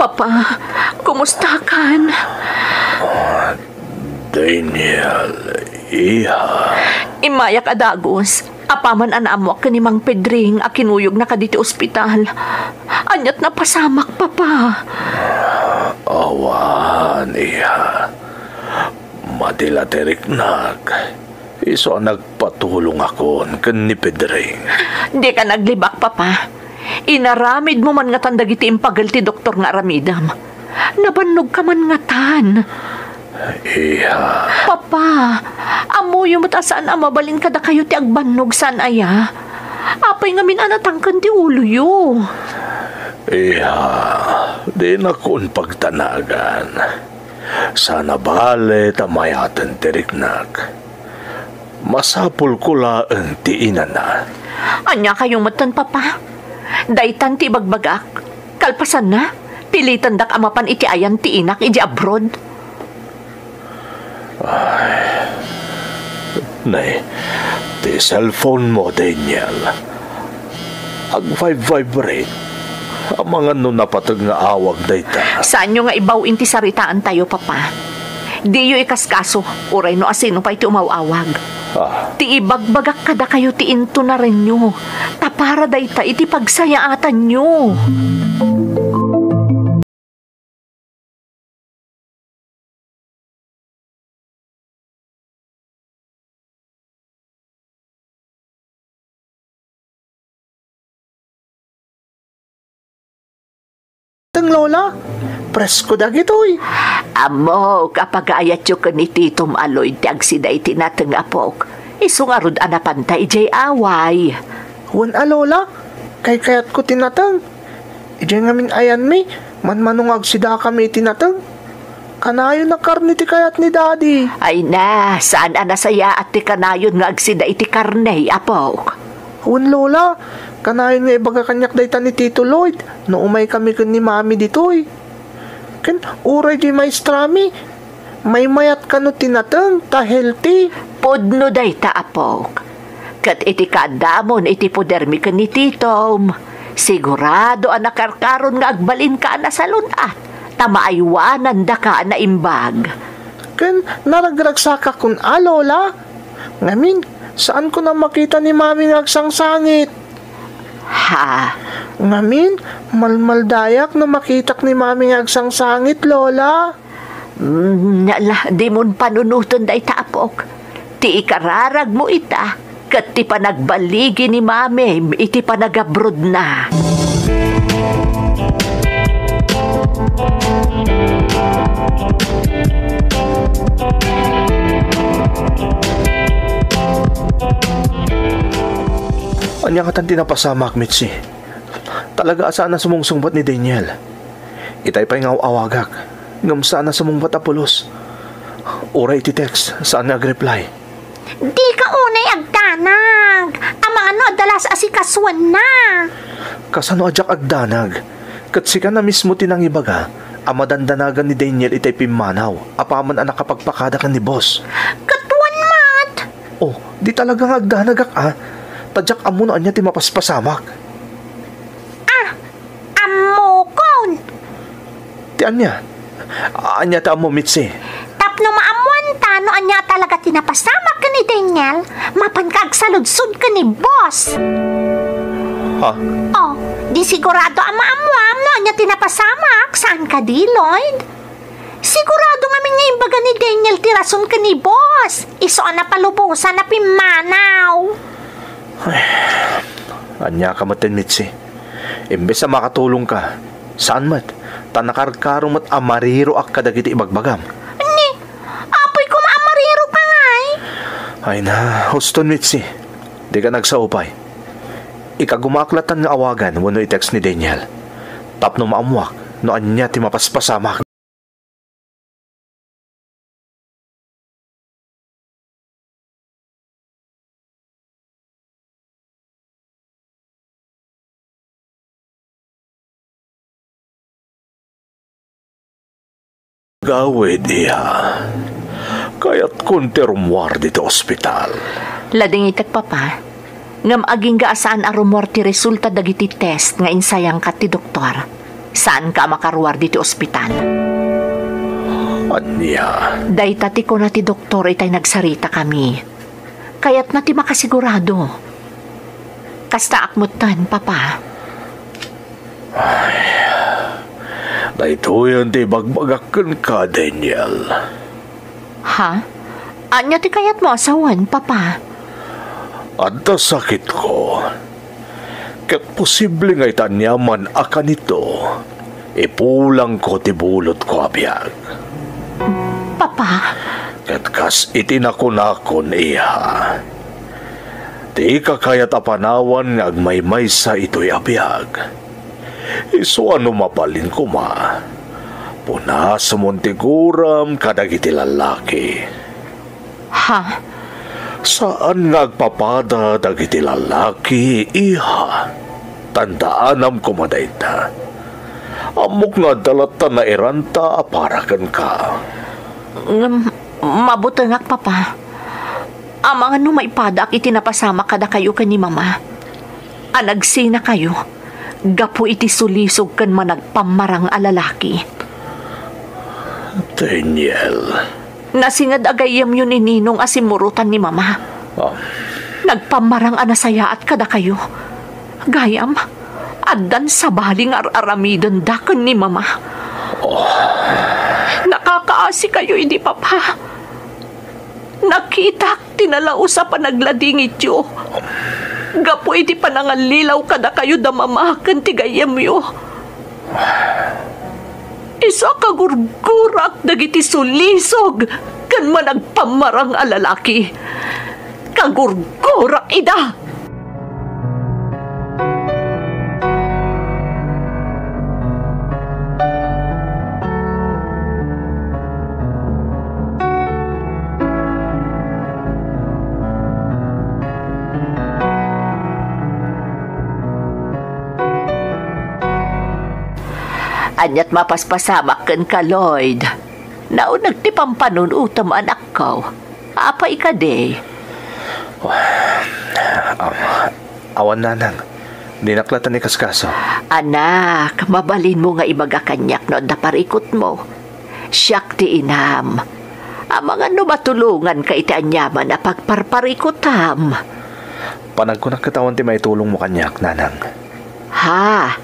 Papa, kumustakan? Daniel, iha. Immayak a dagus. Apaman a naammoak ken ni Mang Pedring a kinuyogna kaditi ospital. Aniat napasamak, Papa? Awan, iha. Madi la ti riknak. Isu a nagpatulongakon ken ni Pedring. Dika naglibak, Papa. Inaramidmo man ngatan dagiti impagel ti doktor nga aramidem. Nabannogka man ngatan. Iha. Papa, ammoyo met a saan a mabalin kadakayo ti agbannog, saan aya? Apay ngamin a natangken ti uloyo? Iha, dinakon pagtanagan. Saan a bale ta mayaten ti riknak. Masapulko laeng ti inana. Ania kayo metten, Papa? Daytan ti ibagbagak. Kalpasanna, pilitendak a mapan iti ayan ti inak idiay abroad. Ay. Nay, ti cellphone mo, Daniel. Ag-vibrate. Amangan no napateg nga awag dayta. Saanyo nga ibaw-in ti saritaantayo, Papa. Diyo ikaskaso, uray no asino pay ti umaw-awag. Ah. Ti ibagbagak kadakayo ti intonarenyo, ta para dayta iti pagsayaatanyo. Teng, Lola, presko dagitoy. Ammok a pagaayatyo ken ni Titom a Lloyd ti agsida iti nateng, apok. Isu ngarud a napanta idiay away. Wen a, Lola, kaykayatko ti nateng. Idiay ngamin ayanmi, manmano nga agsidakami iti nateng. Kanayon a karne ti kayat ni Daddy. Ay na, saan a nasayaat ti kanayon nga agsida iti karne, apok. Wen, Lola, kanayon nga ibaga kaniak dayta ni Tito Lloyd no umaykami ken ni Mami ditoy. Ken uray diay maestrami, maymayat kano ti nateng ta healthy. Pudno dayta, apok. Ket iti kaaddamon iti podermi ken ni Titom, Sigurado a nakarkaron nga agbalinka a nasalun-at, ta maaywanandaka a naimbag. Ken naragragsakak kun a, Lola. Ngamin, saanko a makita ni Mami nga agsangsangit. Ha? Ngamin, malmaldayak no makitak ni Mami nga agsangsangit, Lola. Mm, ala, dimon panunoten dayta, apok. Ti ikararagmo ita, ket ti panagbaligi ni Mami iti panagabrodna. Ania ngatan ti napasamak, Mitzi? Talaga a saan a sumungsungbat ni Daniel. Itay pay nga aw-awagak, ngem saan a sumungbat a pulos. Uray iti text, saan nga agreply. Dika unay agdanag. Amangan no adda la asikasuenna. Kasano a diak agdanag? Ket sika na mismo ti nangibaga a madandanagan ni Daniel itay pimmanaw apaman a nakapagpakada ken ni boss. Ket wen met. Oh, di talaga nga agdanagak, a. Ta diak ammo no ania ti mapaspasamak. Ah, ammokon. Ti ania? Ania ti ammo, Mitzi? Tapno maammoanta no ania talaga ti napasamak ken ni Daniel, mapanka agsaludsod ken ni boss. Ha? Oh, di sigurado a maammoam no ania ti napasamak, saan kadi, Lloyd? Sigurado ngamin nga imbaga ni Daniel ti rason ken ni boss. Isu a napalubosan a pimmanaw. Ay, ania ka met, Mitzi? Imbes a makatulongka, saan met, ta nakarkaro met a mariroak kadagiti ibagbagam. Ni, apoy koma a mariroka ngay? Ay na, huston, Mitzi. Dika nagsao pay. Ikagumaak latan nga awagan wenno i-text ni Daniel. Tapno maammoak no ania ti mapaspasamak. Gawid, iha. Kayatkon ti rummuar ditoy ospital. Ladingitek, Papa. Ngem agingga a saan a rummuar ti resulta dagiti test nga insayangka ti doktor. Saanka a makaruar ditoy ospital. Ania? Dayta ti kuna ti doktor itay nagsaritakami. Kayatna ti makasigurado. Kastaak metten, Papa. Ay, daytoyen ti ibagbagak kenka, Daniel. Ha? Ania ti kayatmo a sawen, Papa? Adda sakitko. Ket posible nga iti aniaman a kanito, ipulangko ti bulodko a biag. Papa? Ket kas iti nakunakon, iha, dika kayat a panawan nga agmaymaysa itoy a biag. Isu a no mabalin koma, punasmon ti guram kadagiti lallaki. Ha? Saan nga agpapada dagiti lallaki, iha. Tandaanam koma dayta. Ammok nga adda latta nairanta a para kenka. Ngem, mabutengak, Papa. Amangan no maipadaak iti napasamak kadakayo ken ni Mama. A nagsinakayo gapu iti sulisog ken managpammarang a lalaki. Daniel. Nasinged a gayyemyo ni Ninong a simmurotan ni Mama. Ah. Nagpammarang a nasayaat kadakayo. Gayam, addan sabali nga ar-aramidenda ken ni Mama. Oh. Nakakaasikayo idi, Papa. Nakitak ti nalaus a panagladingityo gapu iti panangallilaw kadakayo da Mama ken ti gayyemyo. Isu a kagurgurak dagiti sulisog ken managpammarang a lalaki. Kagurgurak ida! Aniat mapaspasamak kenka, Lloyd? Nauneg ti pampanunotem, anakko. Apay kadi? Ah, awan, nanang. Dinak latta ikaskaso. Anak, mabalinmo nga ibaga kaniak no adda parikutmo. Siak ti inam. Amangan no matulonganka iti aniaman a pagparparikutam. Panagkunak ket awan ti maitulongmo kaniak, nanang. Ha?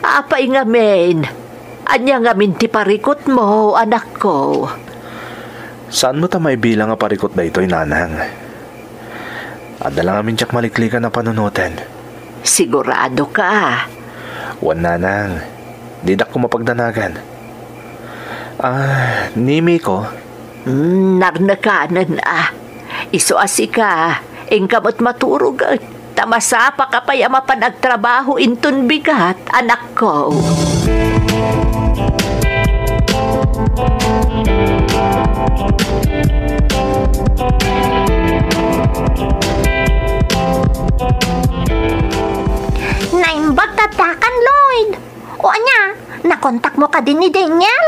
Apay ngamin? Ania ngamin ti parikutmo, anakko? Saanmo ta maibilang a parikut daytoy, nanang. Adda la ngamin diak maliklikan a panunoten. Sigurado ka? Wen, nanang. Didak ko mapagdanagan. Ah, ni Miko? Hmm, narnekanen a. Isu a sika, inka met maturog, ta masapaka pay a mapan agtrabaho inton bigat, anakko. Naimbag ta addakan, Lloyd. O ania, nakontakmo kadi ni Daniel?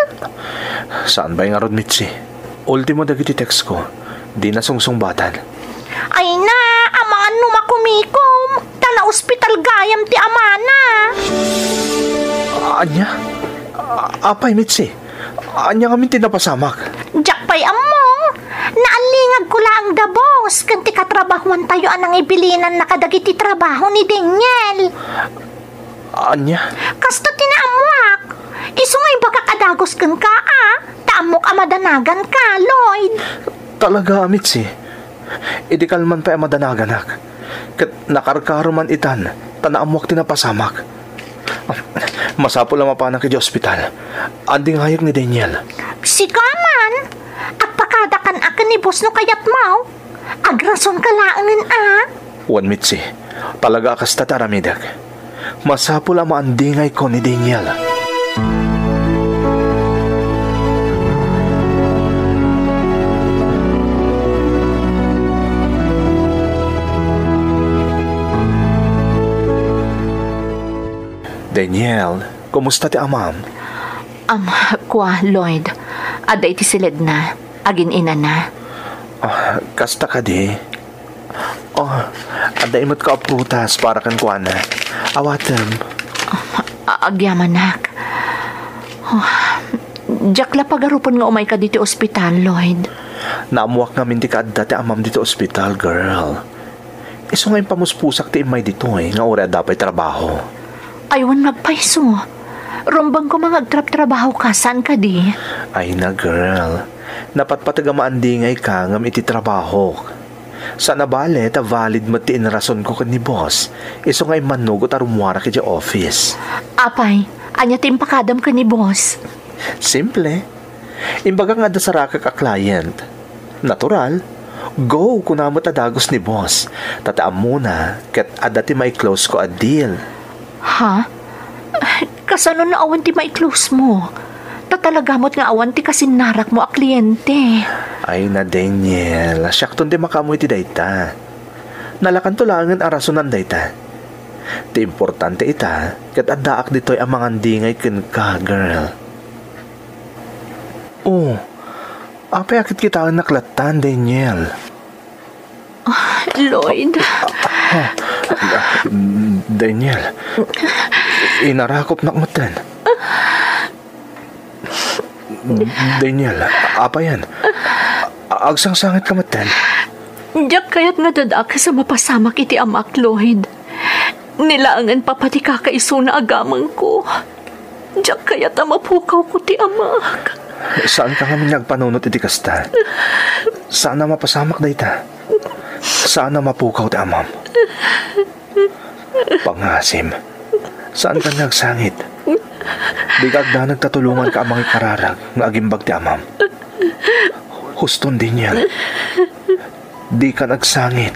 Saan pay ngarud, Mitzi? Ultimo dagiti text ko, dina sungsungbatan. Ay na, amangan no makumikom, ta naospital gayam ti amana. Ania? A-, apay, Mitzi? Ania ngamin ti napasamak? Diak pay ammo. Naalingagko laeng da boss ken ti katrabahuantayo a nangibilinanna kadagiti trabaho ni Daniel. Ania? Kasto ti naammoak. Isu nga ibagak a dagus kenka, a, ta ammok a madanaganka, Lloyd. Talaga, Mitzi. Idi kalman pay a madanaganak. Ket nakarkaro man itan, ta naammoak ti napasamak. Masapul a mapanak idiay ospital. Andingayek ni Daniel. Sika man, agpakadakan a ken ni boss no kayatmo. Agrasonka laengen a. Wen, Mitzi, talaga a kasta ti aramidek. Masapul a maandingayko ni Daniel. Daniel, kumusta ti amam? Am, kua, Lloyd. Adda iti siledna. Agin-inana. Ah, kasta kadi? Oh, adda imetko a prutas para kenkuana. Awatem. A-, agyamanak. Oh, diak la pagarupen nga umayka ditoy ospital, Lloyd. Naammoak ngamin ti kaadda ti amam ditoy ospital, girl. Isu nga impamuspusak ti immay ditoy nga uray adda pay trabaho. Ay, wen, agpayso. Rumbeng koma nga agtraptrabahoka, saan kadi? Ay na, girl. Napatpateg a maandingayka ngem iti trabahok. Saan a bale ta valid met ti inrasonko ken ni boss, isu nga immannugot a rummuarak idiay office. Apay, ania ti impakadam ken ni boss? Simple. Imbagak nga adda sarakek a client. Natural. Go, kuna met a dagus ni boss. Ta ti ammona, ket adda ti mai-close ko a deal. Ha? Kasano no awan ti mai-close mo? Ta talaga met nga awan ti kasinnarakmo a kliyente. Ay na, Daniel, siakton ti makaammo iti dayta. Nalakanto laengen a rasonan dayta. Ti importante ita, ket addaak ditoy a mangandingay kenka, girl. Oh, apay a kitkitaennak lattan, Daniel? Ah, Lloyd. Ah, Daniel, inarakopnak metten. Daniel, apayan? Agsangsangitka metten? Diak kayat nga dadakes a mapasamak iti amak, Lloyd. Ni laengen pay ti kakaisuna a gamengko. Diak kayat a mapukawko ti amak. Saanka ngamin nga agpanunot iti kasta? Saan a mapasamak dayta. Saan a mapukaw ti amam. Pangasim. Saanka nga agsangit. Dika agdanag ta tulonganka a mangikararag nga agimbag ti amam. Huston, Daniel. Dika agsangit.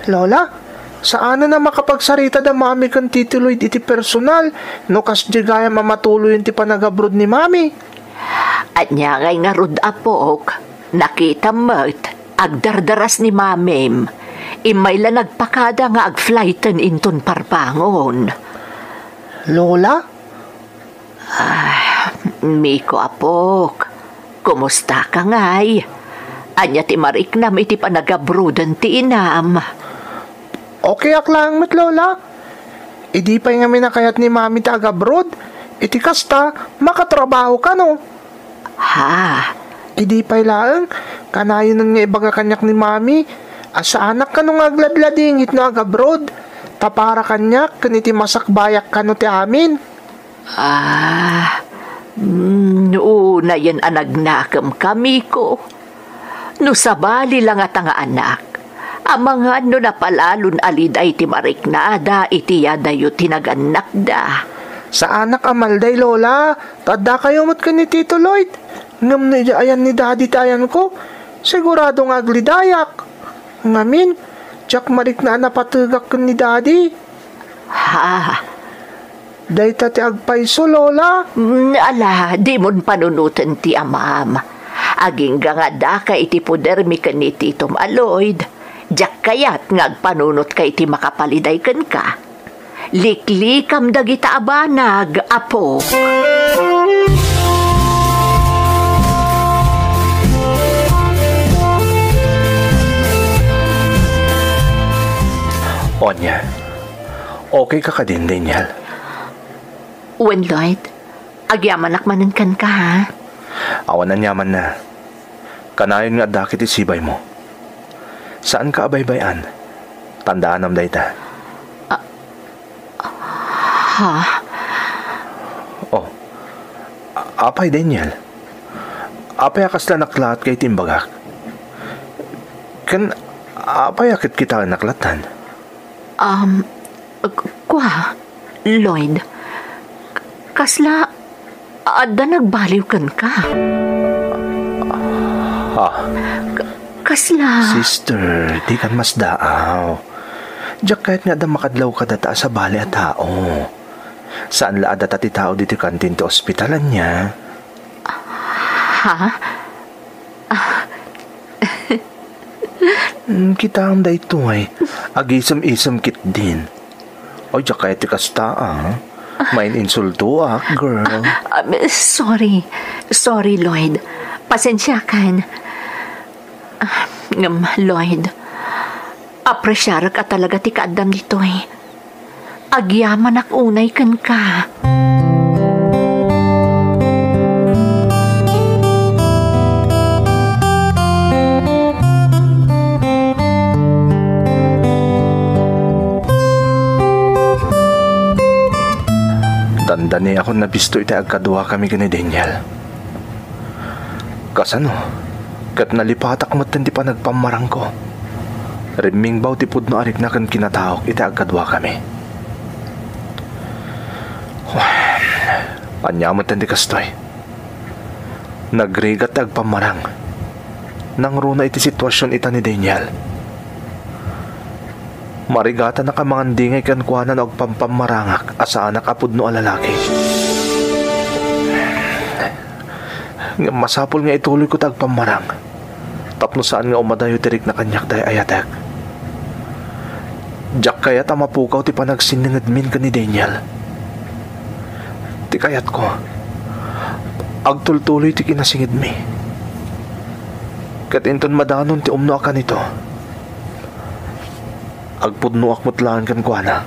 Lola, saanen a makapagsarita da Mami ken Tito Lloyd iti personal no kasdi gayam a matuloyen ti panagabroad ni Mami. Ania ngay ngarud, apok? Nakitam met, agdardaras ni Mamim. Immay la nagpakada nga agflighten inton Parbangon. Lola? Ah, Miko, apok. Kumustaka ngay? Ania ti mariknam iti panagabroaden ti inam? Okay ak laeng met, Lola. Idi pay ngamin a kayat ni Mami ti agabroad, iti kasta, makatrabaho kano. Ha? Idi pay laeng, kanayon nga ibaga kaniak ni Mami, a saanak kano nga agladladingit no agabroad, ta para kaniak ken iti masakbayak kano ti amin. Ah, mm, no unayen a nagnakemka, Miko. No sabali la ngata nga anak, amangan no napalalon a liday ti mariknada iti yadayo ti nagannakda. Saanak a malday, Lola. Ta addakayo met ken ni Tito Lloyd. Ngem no idiay ayan ni Daddy ti ayanko, sigurado nga aglidayak. Ngamin, diak marikna a napategak ken ni Daddy. Ha? Dayta ti agpayso, Lola. Mm, ala, dimon panunoten ti amam. Agingga nga addaka iti podermi ken ni Titom a Lloyd, diak kayat nga agpanunotka iti makapaliday kenka. Liklikam dagita a banag, apok. Ania, okay ka kadin, Daniel? Wen, Lloyd. Agyamanak manen kenka, ha? Awan aniamanna. Kanayon nga adda ket isibaymo. Saanka a baybay-an. Tandaanam dayta. Ah, ha? Oh. A-, apay, Daniel? Apay a kasla naklaat ka iti imbagak? Ken apay a ket kitaenak lattan? Um, k-, kua, Lloyd, k-, kasla adda nagbaliw kenka? Ha? K-, kasla Sister, dikan masdaaw. Diak kayat nga adda makadlaw kadata a sabali a tao. Saan la a data ti tao ditoy kantin ti ospital, ania? Ha? Ah. Mm, kitaem daytoy. Agisem-isem ketdin. Ay, diak kayat ti kasta, ah. Maininsultoak, girl. Ah, ah, sorry. Sorry, Lloyd. Pasensiakan. Ah, ngem, Lloyd, apresiarek a talaga ti kaaddam ditoy. Agyamanak unay kenka. Dandaniakon nabisto iti agkaduakami ken ni Daniel. Kasano? Ket nalipatak metten ti panagpammarangko. Rimmingbaw ti pudno a rikna ken kinataok iti agkaduakami. Ania metten ti kastoy? Nagrigat ti agpammarang. Nangruna iti situasion ita ni Daniel. Marigatanak a mangandingay kenkuana no agpampammarangak a saanak a pudno a lalaki. Ngem masapul nga ituloyko ti agpammarang tapno saan nga umadayo ti rikna kaniak ti ay-ayatek. Diak kayat a mapukaw ti panagsinningedmin ken ni Daniel. Ti kayatko, agtultuloy ti kinasingedmi. Ket inton madanon ti umno a kanito, agpudnoak met laeng kenkuana.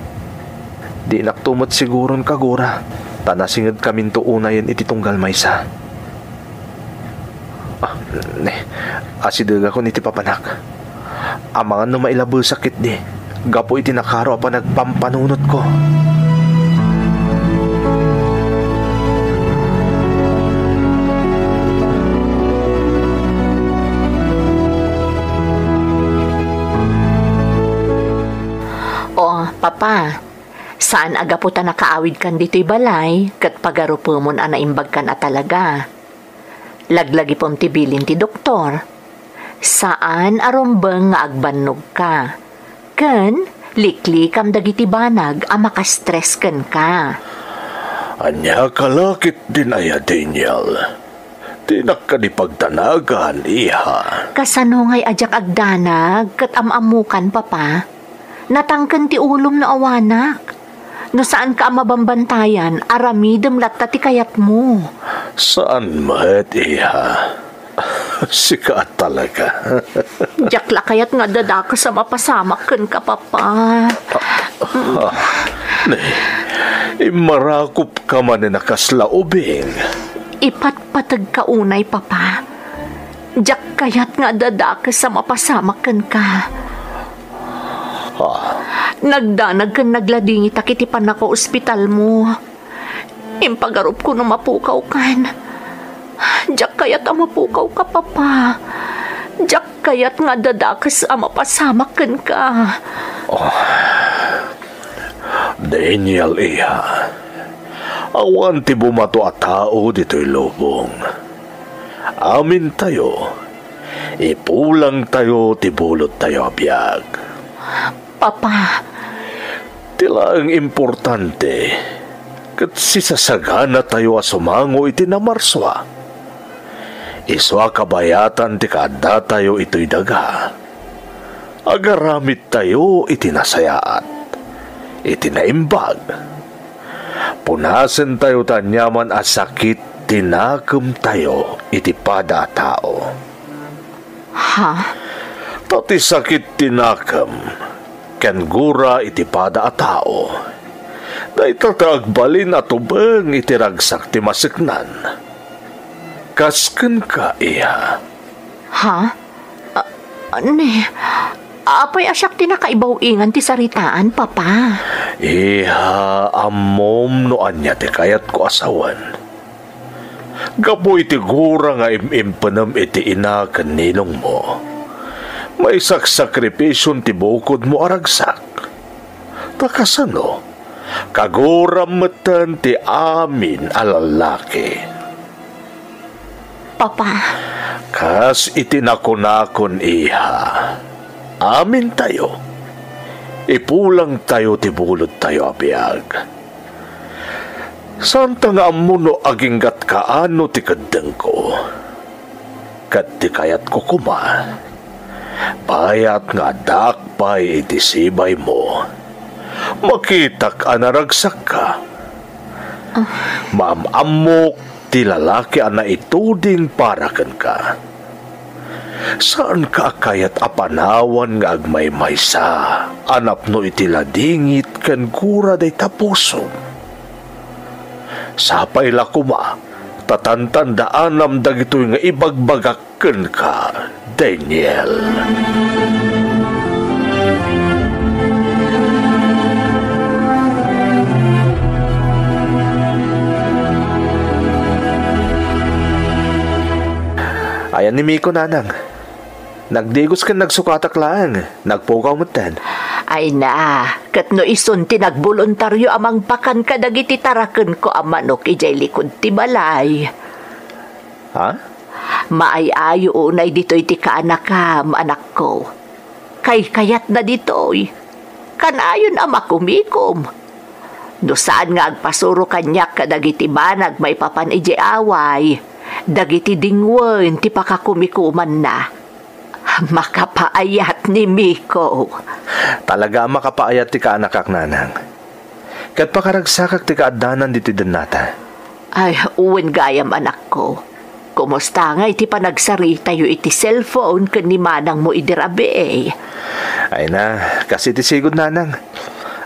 Dinakto met siguron kagura, ta nasingedkaminto unayen iti tunggal maysa. Ah, ne, asidegakon iti papanak. Amangan no mailabesak ketdi gapu iti nakaro a panagpampanunotko. O, Papa, saan a gapu ta nakaawidkan ditoy balay ket pagarupemon a naimbagkan a talaga. Laglagipem ti bilin ti doktor. Saan a rumbeng nga agbannogka. Ken liklikam dagiti banag a makastress kenka. Ania ka la ketdin aya, Daniel? Dinak kadi pagdanagan, iha. Kasano ngay a diak agdanag ket am-ammokan, Papa? Natangken ti ulom no awanak. No saanka a mabambantayan, aramidem latta ti kayatmo. Saan met, iha. Sika talaga. Diak la kayat nga addadakes a mapasamak kenka, Papa. Ah, ne, immarakopka manen a kasla ubing. Ipatpategka unay, Papa. Diak kayat nga addadakes a mapasamak kenka. Ah. Nagdanag ken nagladingitak iti pannakaospitalmo. Impagarupko no mapukawkan. Diak kayat a mapukawka, Papa. Diak kayat nga addadakes a mapasamak kenka. Oh. Daniel, iha. Awan ti bumato a tao ditoy lubong. Amintayo, ipulangtayo ti bulodtayo a biag. Papa. Ti laeng importante, ket sisasaganatayo a sumango iti namarsua. Isu a kabayatan ti kaaddatayo itoy daga. Agaramidtayo iti nasayaat, iti naimbag. Punasentayo ti aniaman a sakit ti nakemtayo iti pada a tao. Ha? Ta ti sakit ti nakem ken gura iti pada a tao, dayta ti agbalin a tubeng iti ragsak ti maseknan. Kas kenka, iha. Ha? Ah, ne, apay a siak ti nakaibaw-ingan ti saritaan, Papa? Iha, ammom no ania ti kayatko a sawen. Gapu iti gura nga im-impenem iti ina ken ninongmo, maisaksakripision ti bukodmo a ragsak. Ta kasano, kaguram metten ti amin a lallaki. Papa. Kas iti nakunakon, iha, amintayo, ipulangtayo ti bulodtayo a biag. Saanta nga ammo no aginggatka ano ti keddengko. Ket ti kayatko koma, bayat nga addaak pay iti sibaymo, makitak a naragsakka. Ah. Maam-ammok ti lalaki a naituding para kenka. Saanka a kayat a panawan nga agmaymaysa a napno iti ladingit ken gura dayta pusom. Sapay la koma ta tantandaanam dagitoy nga ibagbagak kenka, Daniel. Ayan ni Miko, nanang. Nagdigos ken nagsukatak laeng, nagpukaw metten. Ay na, ket no isun ti nagboluntario a mangpakan kadagiti tarakenko a manok idiay likud ti balay. Ha? Maay-ayo unay ditoy ti kaanakam, anakko. Kaykayatna ditoy. Kanayon a makumikom. No saan nga agpasuro kaniak kadagiti banag maipapan idiay away, dagiti dingwen ti pakakumikomanna. Makapaayat ni Miko. Talaga a makapaayat ti kaanakak, nanang. Ket pakaragsakak ti kaaddanan ditoy dennata. Ay, wen gayam, anakko. Kumusta ngay ti panagsaritayo iti cellphone ken ni manangmo idi rabii? Ay na, kas iti sigud, nanang.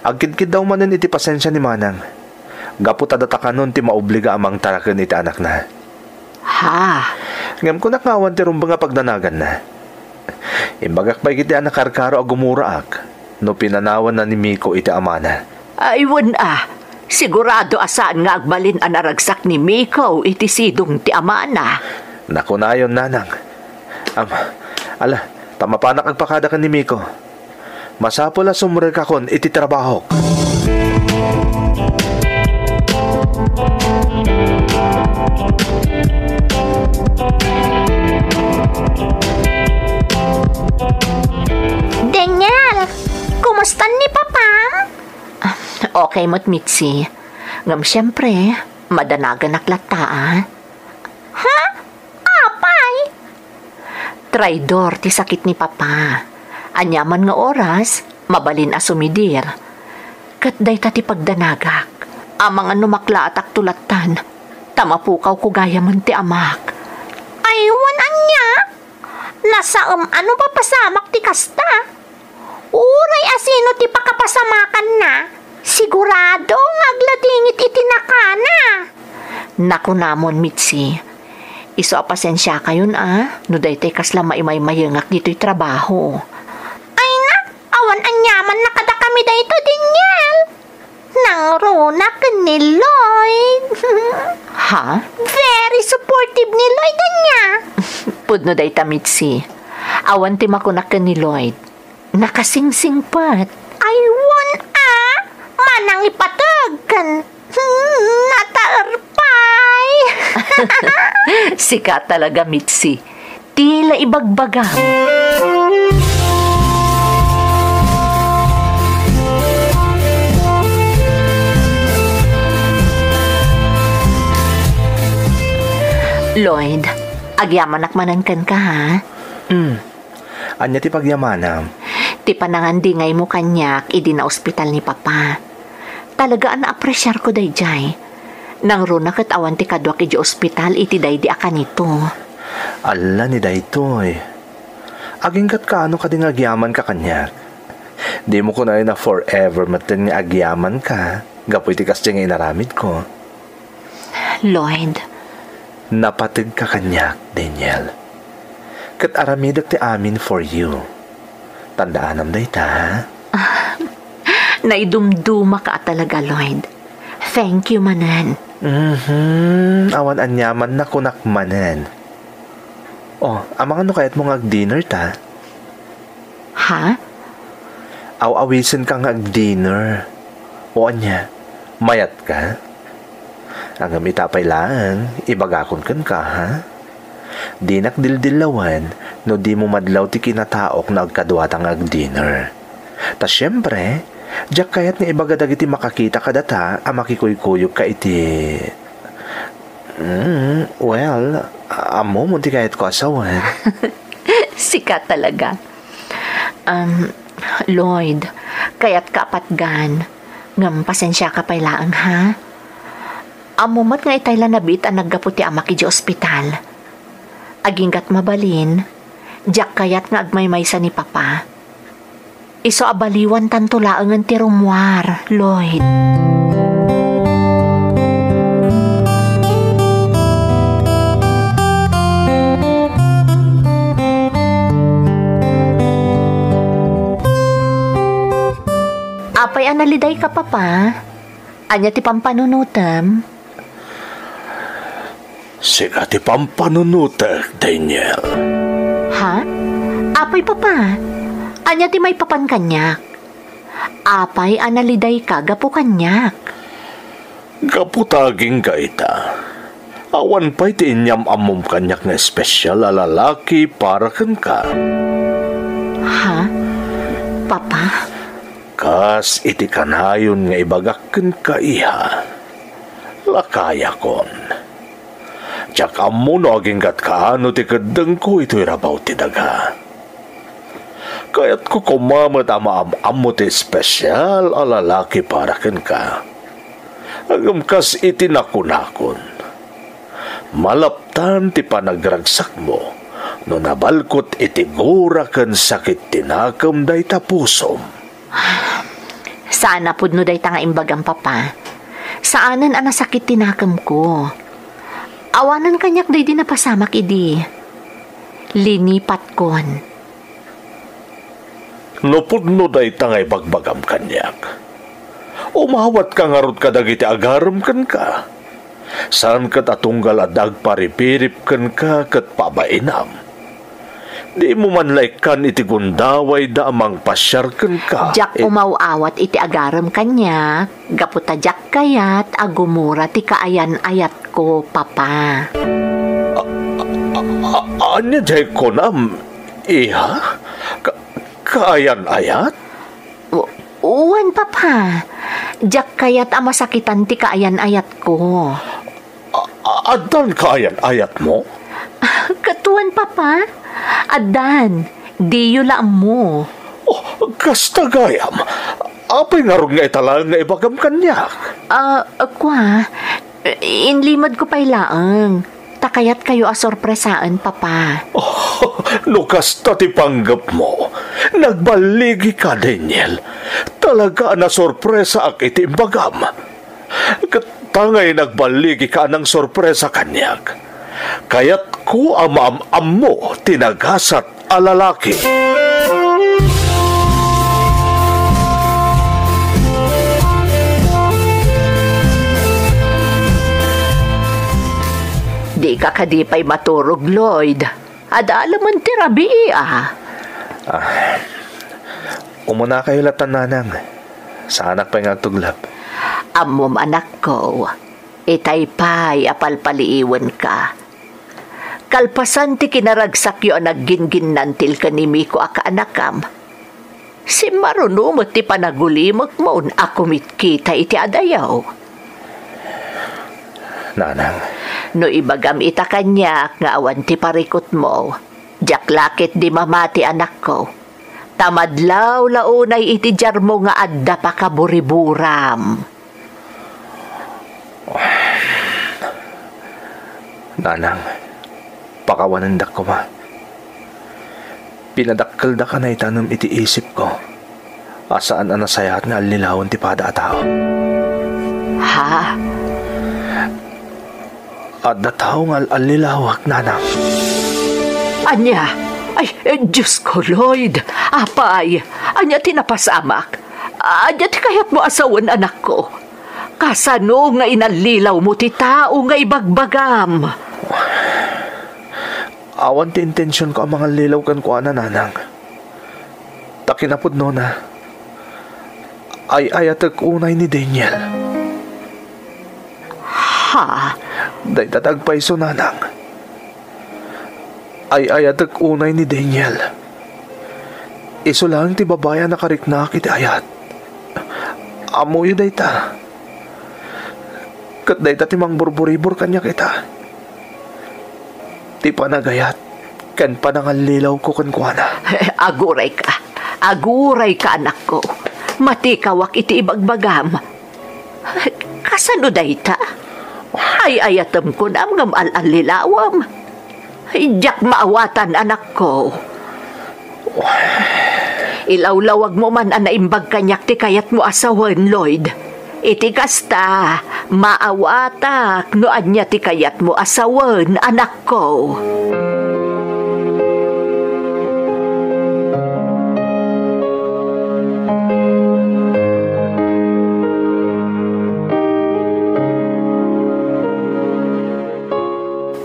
Agkidkiddaw manen iti pasensia ni manang. Gapu ta datakanon ti maobliga a mangtaraken iti anakna. Ha? Ngem kunak nga awan ti rumbeng a pagdanaganna. Imbagak pay iti a nakarkaro a gumuraak no pinanawanna ni Miko iti amana. Ay, wen a. Sigurado a saan nga agbalin a naragsak ni Miko iti sidong ti amana. Nakunayon, nanang. Am, ala, ta mapanak agpakada ken ni Miko. Masapul a sumrekakon iti trabahok. Daniel, kumusta ni Papam? Ah, okay met, Mitzi. Ngem siempre, madanaganak latta, ah. Ha? Apay? Traidor ti sakit ni Papa. Aniaman nga oras, mabalin a sumidir. Ket dayta ti pagdanagak. Amangan no maklaatakto lattan, ta mapukawko gayamen ti amak. Ay, wen ania? Nasaem a no mapasamak ti kasta. Uray asino ti pakapasamakanna, sigurado nga agladingit iti nakana. Nakunamon, Mitzi. Isu a pasensiakayon a, no daytoy kasla maimaymayengak ditoy trabaho. Ay na, awan aniamanna kadakami daytoy, Daniel. Nangruna ken ni Lloyd. Ha? Very supportive ni Lloyd ania. Pudno dayta, Mitzi. Awan ti makunak ken ni Lloyd. Nakasingsingpet. Ay, wen a, manangipateg ken, hmm, nataerpay. Sika talaga, Mitzi. Tila ibagbagam. Lloyd, agyamanak manen kenka, ha? Mm. Ania ti pagyamanam? Ti panangandingaymo kaniak idi naospital ni Papa. Talaga a naapresiarko daydiay. Nangruna ket awan ti kaduak idiay ospital iti daydi a kanito. Alla ni daytoy. Aginggatka no kadi nga agyamanka kaniak. Dimo kunaen a forever metten nga agyamanka gapu iti kasdiay nga inaramidko. Lloyd. Napategka kaniak, Daniel. Ket aramidek ti amin for you. Tandaanam dayta, ha? Naidumdumaka a talaga, Lloyd. Thank you manen. Mhm. Awan aniaman nakunak manen. Oh, amangan no kayatmo nga ag-dinner ta? Ha? Aw-awisenka nga ag-dinner. O ania, mayatka? Ngem ita pay laeng, ibagakon kenka, ha? Dinak dildillawen no dimo madlaw ti kinataok no agkaduata nga ag-dinner. Ta siempre, diak kayat nga ibaga dagiti makakita kadata a makikuykuyogka iti, mm, well, ammom ti kayatko a sawen. Sika talaga. Um, Lloyd, kayatka a patgan, ngem pasensiaka pay laeng, ha? Ammom met nga itay la nabiit a naggapu ti amak idiay ospital. Aginggat mabalin, diak kayat nga agmaymaysa ni Papa. Isu a baliwantanto laengen ti rummuar, Lloyd. Apay a nalidayka, Papa? Ania ti pampanunotem? Sika ti pampanunotek, Daniel. Ha? Apay, Papa? Ania ti maipapan kaniak? Apay a nalidayka gapu kaniak? Gapu ta agingga ita, awan pay ti inyam-ammom kaniak nga espesial a lalaki para kenka. Ha? Papa? Kas iti kanayon nga ibagak kenka, iha, lakayakon. Diak ammo no aginggatka no ti keddengko itoy rabaw ti daga. Kayatko koma met a maam-ammo ti espesial a lalaki para kenka. Ngem kas iti nakunakon, malaptan ti panagragsakmo no nabalkot iti gura ken sakit ti nakem dayta pusom. Saan a pudno dayta nga imbagam, Papa. Saanen a nasakit ti nakemko. Awanen kaniak daydi napasamak idi. Linipatkon. No pudno dayta nga ibagbagam kaniak, umawatka ngarud kadagiti agarem kenka. Saan ket a tunggal adda agparipirip kenka ket pabainam. Dimo man la ikkan iti gundawayda a mangpasiar kenka. Diak umaw-awat iti agarem kaniak, gapu ta diak kayat a gumura ti kaayan-ayatko, Papa. A-, a-, ania diay kunam, iha? Ka-, kaayan-ayat? W-, wen, Papa. Diak kayat a masakitan ti kaayan-ayatko. A-, a-, addan kaayan-ayatmo? Ket wen, Papa. Addan. Diyo la ammo. Oh, kasta gayam. Apay ngarud nga ita laeng nga ibagam kaniak? Ah, kua, inlimedko pay laeng. Ta kayatkayo a sorpresaen, Papa. Oh, no kasta ti panggepmo, nagballigika, Daniel. Talaga a nasorpresaak iti imbagam. Ket ta ngay nagballigika a nangsorpresa kaniak, kayatko a maam-ammo ti nagasat a lalaki. Dika kadi pay maturog, Lloyd. Adda laeng ti rabii, a. Ah, umunakayo latta, Nanang. Saanak pay nga agtuglap. Ammom, anakko, itay pay a palpaliiwenka. Kalpasan ti kinaragsakyo a naggingginnantil ken ni Miko a kaanakam, simmaruno met ti panagulimekmon a kumitkita iti adayo. Nanang. No ibagam ita kaniak nga awan ti parikutmo, diak la ketdi mamati, anakko. Ta madlaw la unay iti diarmo nga adda pakaburiburam. Nanang, pakawanendak koma. Pinadakkeldak a naitanem iti isipko a saan a nasayaat nga allilawen ti pada a tao. Ha? Adda tao nga al-allilawek, Nanang. Ania? Ay, eh, Diyos ko, Lloyd. Apay, ania ti napasamak? Ania ti kayatmo a sawen, anakko? Kasano nga inallilawmo ti tao nga ibagbagam? Awan ti intensionko a mangallilaw kenkuana, Nanang. Ta kinapudnona, ay-ayatek unay ni Daniel. Ha? Dayta ti agpayso, Nanang. Ay-ayatek unay ni Daniel. Isu laeng ti babai a nakariknaak iti ayat. Ammoyo dayta. Ket dayta ti mangburburibor kaniak ita. Ti panagayat ken panangallilawko kenkuana. Agurayka. Agurayka, anakko. Matikawak iti ibagbagam. Kasano dayta? Ay-ayatem kunam ngem al-allilawem. Diak maawatan, anakko. Ilawlawagmo man a naimbag kaniak ti kayatmo a sawen, Lloyd. Iti kasta, maawatak no ania ti kayatmo a sawen, anakko.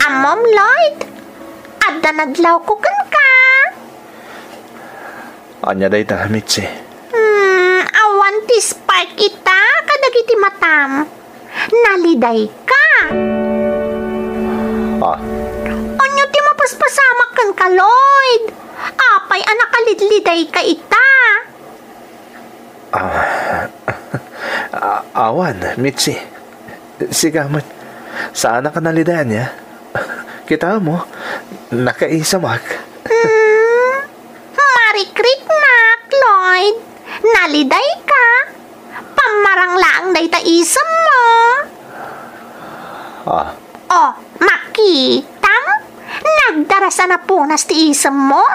Ammom, Lloyd, adda nadlawko kenka. Ania dayta, Mitzi? Hmm, awan ti spark ita kadagiti matam. Nalidayka. Ah. Ania ti mapaspasamak kenka, Lloyd? Apay a nakalidlidayka ita? Ah, a-, awan, Mitzi. Sika met. Saanak a naliday ania? Kitaem, nakaisamak. Hmm, marikriknak, Lloyd. Nalidayka. Pammarang laeng dayta isemmo. Ah. Oh, makitam? Nagdaras a napunas ti isemmo?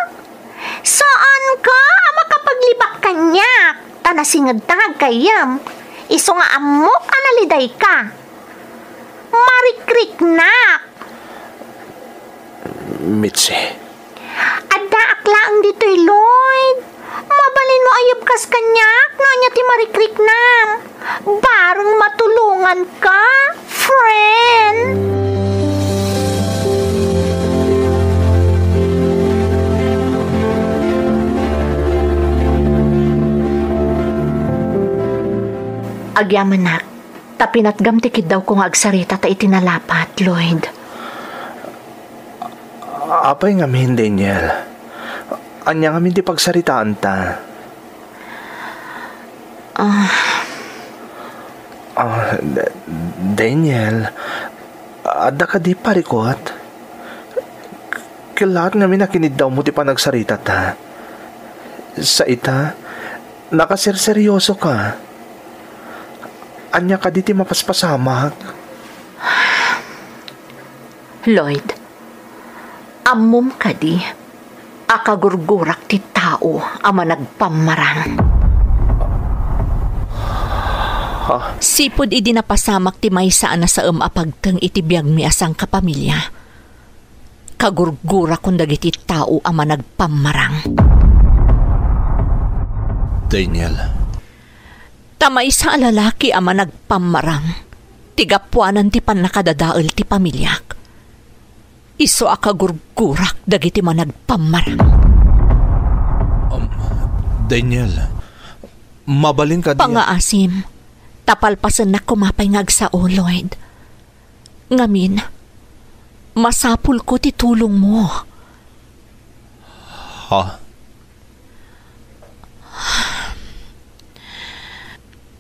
Saanka a makapaglibak kaniak, ta nasingedta nga aggayyem. Isu nga ammok a nalidayka. Marikriknak. Mitzi. Addaak laeng ditoy, Lloyd. Mabalinmo a yebkas kaniak no ania ti marikriknam. Bareng matulonganka, friend. Agyamanak, ta pinatgam ti kiddawko nga agsarita ta iti nalapat, Lloyd. Apay ngamin, Daniel? Ania ngamin ti pagsaritaanta? Ah. Ah, D-, Daniel, adda kadi parikut? Kellaat ngamin a kiniddawmo ti panagsaritata. Sa ita, Nakaserseryoso ka. Ania kadi ti mapaspasamak? Lloyd, ammom kadi a kagurgurak ti tao a managpammarang? Ha? Sipud idi napasamak ti maysa a nasaem a pagteng iti biagmi a sangkapamilya, kagurgurakon dagiti tao a managpammarang. Daniel. Ta maysa a lalaki a managpammarang ti gapuanan ti pannakadadael ti pamiliak. Isu a kagurgurak dagiti managpammarang. Um, Daniel, mabalin kadi? Pangaasim, ta palpasennak koma pay nga agsao, Lloyd. Ngamin, masapulko ti tulongmo. Ha?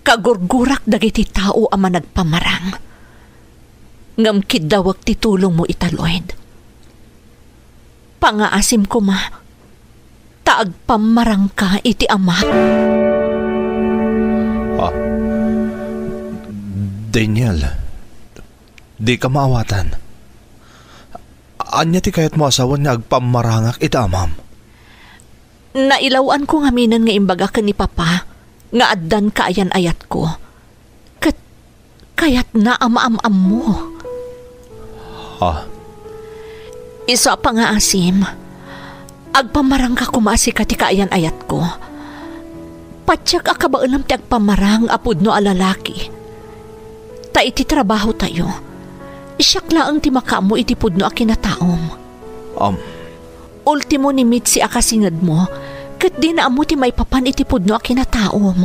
Kagurgurak dagiti tao a managpammarang. Ngem kiddawek ti tulongmo ita, Lloyd. Pangaasim koma, ta agpammarangka iti amak. Ah, Daniel, dika maawatan. Ania ti kayatmo a sawen nga agpammarangak iti amam? Nailaw-anko ngaminen nga imbaga ken ni Papa nga addan kaayan-ayatko. Ket kayatna a maam-ammo. Ha? Isu a pangaasim, agpammarangka koma a sika ti kaayan-ayatko. Patiek a kabaelam ti agpammarang a pudno a lalaki. Ta iti trabahotayo, siak laeng ti makaammo iti pudno a kinataom. Am. Ultimo ni Mitzi a kasingedmo, ket dina ammo ti maipapan iti pudno a kinataom.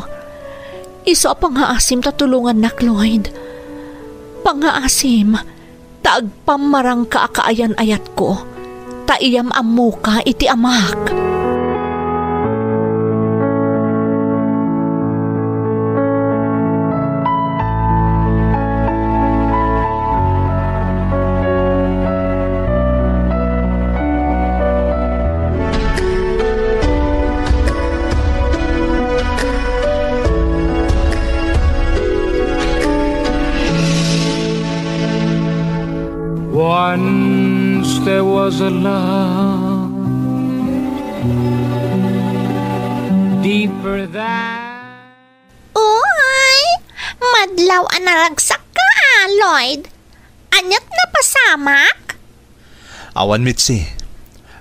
Isu a pangaasim ta tulongannak, Lloyd. Pangaasim, ta agpammarangka a kaayan-ayatko, ta iyam-ammoka iti amak. Once there was a love deeper than. Uy, madlaw a naragsak ka, a, Lloyd. Aniat napasamak? Awan, Mitzi.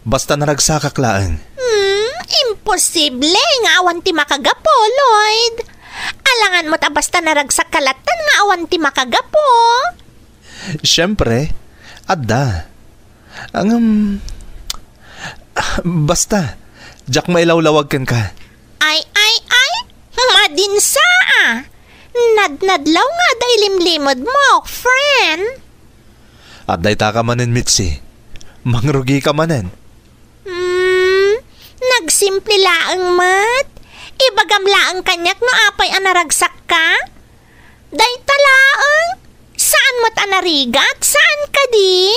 Basta naragsakak laeng. Hmm, imposible nga awan ti makagapu, Lloyd. Alangan met a basta naragsak ka latta nga awan ti makagapu. Siempre, adda. Ngem, basta, diak mailawlawag kenka. Ay, ay, ay! Madinsa, a! Nadnadlaw nga adda ilimlimedmo, friend! Adda ita ka manen, Mitzi. Mangrugika manen. Hmm, nagsimple laeng met. Ibagam laeng kaniak no apay a naragsakka? Dayta laeng. Saan met a narigat? Saan kadi?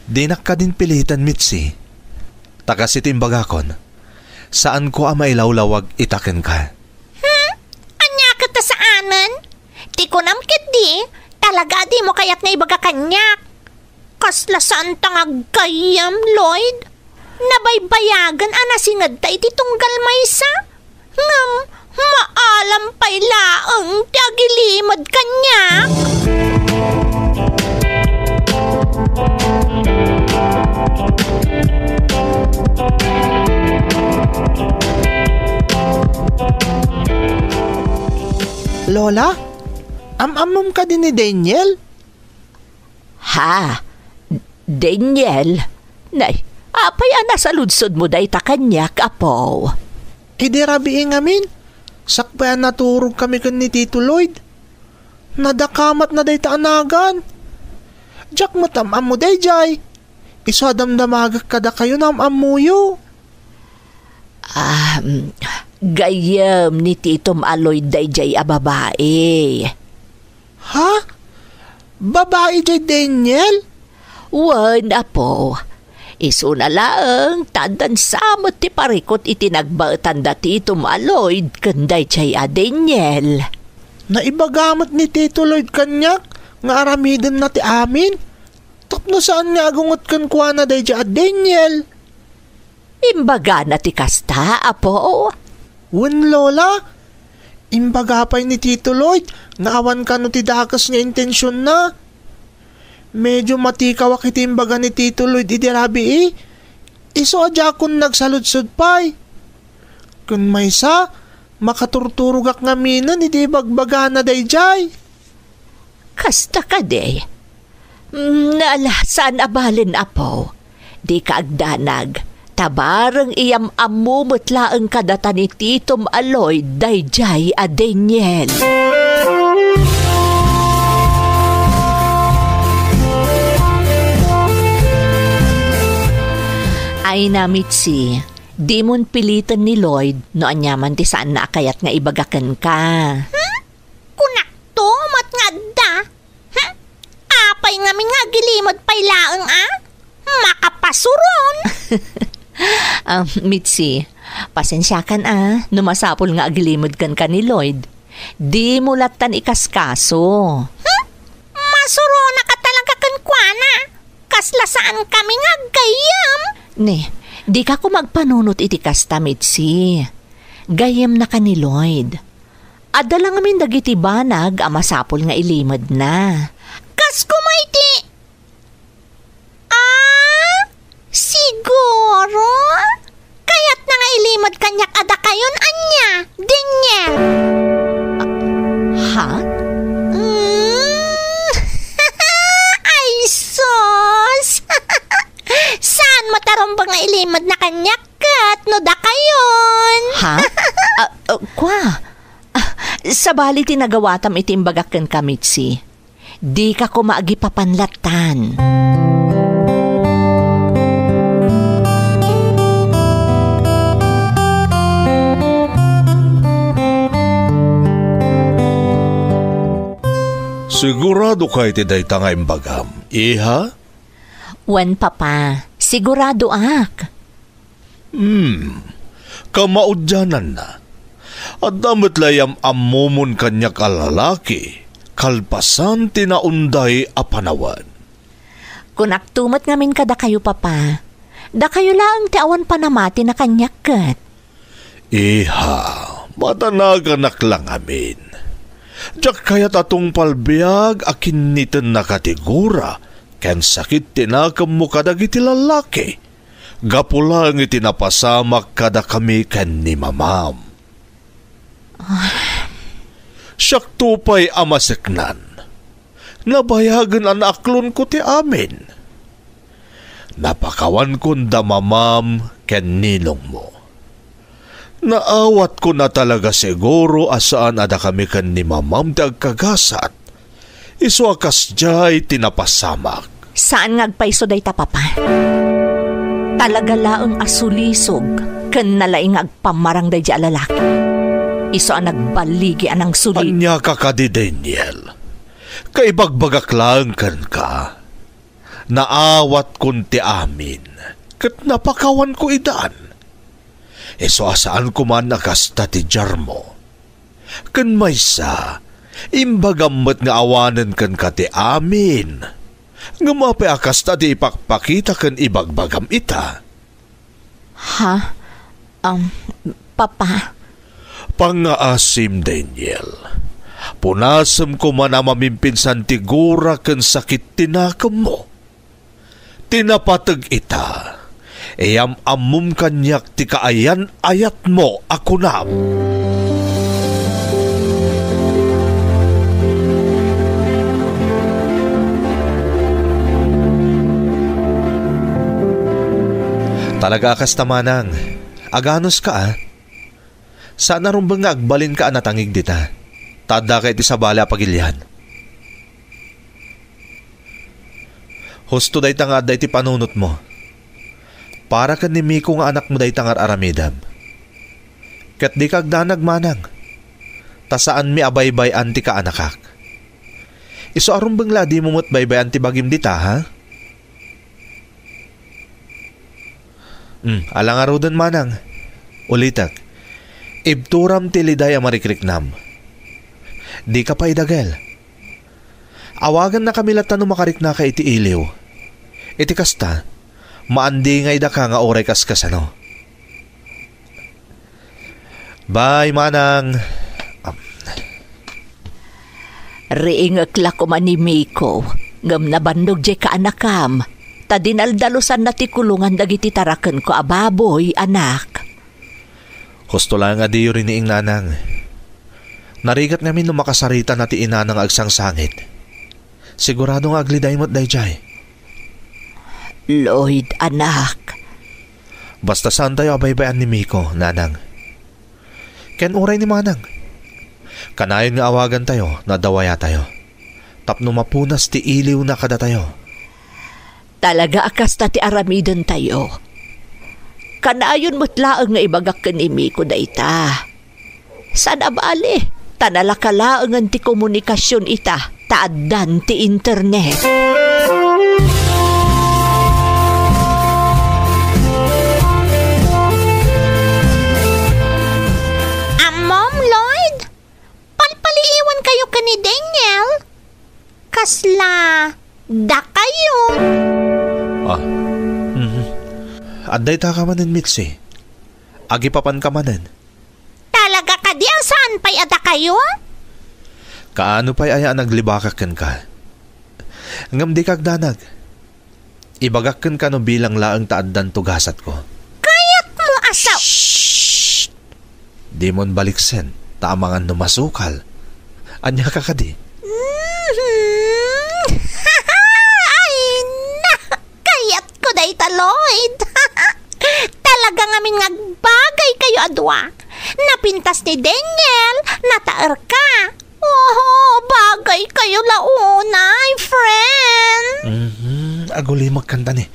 Dinak kadin pilitan, Mitzi. Ta kas iti imbagakon, saanko a mailawlawag ita kenka. Hmm? Ania ket ta saanen? Ti kunam ketdi, talaga a dimo kayat nga ibaga kaniak. Kasla saanta nga aggayyem, Lloyd. Nabaybayagen a nasingedta iti tunggal maysa. Ngem maalam pay laeng ti agilimed kaniak. Lola, am-ammom kadi ni Daniel? Ha? Daniel? Nay, apay a nasaludsodmo dayta kaniak, apo? Idi rabii ngamin, sakbay a naturogkami ken ni Tito Lloyd, nadakamatna dayta a nagan. Diak met am-ammo daydiay. Isu a damdamagek kadakayo no am-ammoyo. Ah, mm, gayyem ni Titom a Lloyd daydiay a babai. Ha? Babai diay Daniel? Wen, apo. Isuna laeng ta addan sa met ti parikut iti nagbaetan da Titom a Lloyd ken daydiay a Daniel. Naibaga met ni Tito Lloyd kaniak nga aramidenna ti amin. Tapno saan nga agunget kenkuana daydiay a Daniel. Imbagana ti kasta, Apo? Wen, Lola. Imbaga pay ni Tito Lloyd nga awan kano ti dakes nga intensionna. Medyo matikawak iti imbaga ni Tito Lloyd idi rabii. Isu a diakon nagsaludsod pay. Ken maysa, makaturturogak ngaminen idi ibagbagana daydiay. Kasta kadi? Mm, ala, saan a balen, Apo. Dika agdanag. Ta bareng iyam-ammo met laeng kadata ni Titom a Lloyd daydiay a Daniel. Ay na, Mitzi, dimon piliten ni Lloyd no aniaman ti saanna a kayat nga ibaga kenka. Hmm? Kunakto met nga adda. Hmm? Apay ngamin nga agilimed pay laeng a? Makapasuron! Ah, Mitzi, pasensiakan a, no masapul nga agilimed kenka ni Lloyd. Dimo lattan ikaskaso. Hmm? Masuronaka talaga kenkuana. Kasla saan kami nga aggayyem. Ne, dika koma agpanunot iti kasta, Mitzi. Gayyemnaka ni Lloyd. Adda la ngamin dagiti banag a masapul nga ilimedna. Kas koma iti, ah, siguro? Kayatna nga ilimed kaniak a dakayon ania, Daniel. Ah, ha? Mm. Ay, sus! Saan mo ta rumbeng nga ilimedna kaniak ket no dakayon? Ha? Ah, ah, kwa? Ah, sabali ti nagawatam iti imbagak kenka, Mitzi. Dika koma agipapan lattan. Siguradoka iti dayta nga imbagam, iha? Wen, Papa. Siguradoak. Hmm. Kamaudiananna, adda met la iyam-ammomon kaniak a lalaki, kalpasan ti naunday a panawen. Kunakto met ngamin kadakayo, Papa. Dakayo laeng ti awan panamatina kaniak ket. Iha, madanaganak la ngamin. Diak kayat a tungpal biag a kinnitennaka ti gura ken sakit ti nakemmo kadagiti lalaki. Gapu laeng iti napasamak kadakami ken ni mamam. Siakto pay a maseknan. Nabayagen a naaklonko ti amin. Napakawankon da mamam ken ninongmo. Naawatkon a talaga siguro a saan a dakami ken ni mamam ti agkagasat. Isu a kasdiay ti napasamak. Saan nga agpayso dayta, Papa. Talaga laeng a sulisog ken nalaing nga agpammarang daydiay a lalaki. Isu a nagballigi a nangsulit. Ania ka kadi, Daniel? Kaibagbagak laeng kenka. Naawatkon ti amin, ket napakawanko idan. Isu a saan koma a kasta ti diarmo. Ken maysa, imbagam met nga awanen kenka ti amin. Ngem apay a kasta ti ipakpakita ken ibagbagam ita? Ha? Um, Papa? Pangngaasim, Daniel. Punasem koma a mamimpinsan ti gura ken sakit ti nakemmo. Ti napateg ita, iyam-ammom kaniak ti kaayan-ayatmo a kunam. Talaga a kasta, manang. Aganuska, a. Saan a rumbeng nga agbalinka a natangig dita. Ta addaka iti sabali a pagilian. Husto dayta nga adda iti panunotmo. Para ken ni Miko nga anakmo dayta nga ar-aramidem. Ket dika agdanag, manang. Ta saanmi a baybay-an ti kaanakak. Isu a rumbeng la a dimo met baybay-an ti bagim dita, ha? Hmm, ala ngaruden, manang. Ulitek, ibturam ti liday a marikriknam. Dika pay idagel. Awagannakami latta no makariknaka iti iliw. Iti kasta, maandingaydaka nga uray kaskasano. Bye, manang. Am. Riingek la koma ni Miko, ngem nabannog diay kaanakam, ta dinaldalusanna ti kulongan dagiti tarakenko a baboy, anak. Husto laeng a diyo riniing, nanang. Narigat ngamin no makasaritanna ti inana nga agsangsangit. Sigurado nga agliday met daydiay. Lloyd, anak. Basta saantayo a baybay-an ni Miko, nanang. Ken uray ni manang. Kanayon nga awagantayo no adda wayatayo. Tapno mapunas ti iliwna kadatayo. Talaga a kasta ti aramidentayo. Kanayon met laeng nga ibagak ken ni Miko dayta. Saan a bale, ta nalaka laengen ti komunikasion ita, ta addan ti internet. Ammom, Lloyd? Palpaliiwankayo ken ni Daniel? Kasla dakayo? Ah, mhm. Adda ita ka manen, Mitzi. Agipapanka manen. Talaga kadi a saan pay a dakayo? Kaano pay aya a naglibakak kenka? Ngem dika agdanag. Ibagak kenka no bilang laeng ta addan tugasatko. Kayatmo a sao- Shh! Dimon baliksen, ta amangan no masukal. Ania ka kadi? Mhm. Ay, na! Kayatko dayta, Lloyd. Talaga ngamin nga agbagaykayo a dua. Napintas ni Daniel, nataerka. Oho, bagaykayo la unay, friend. Mhm, agulimek kantani.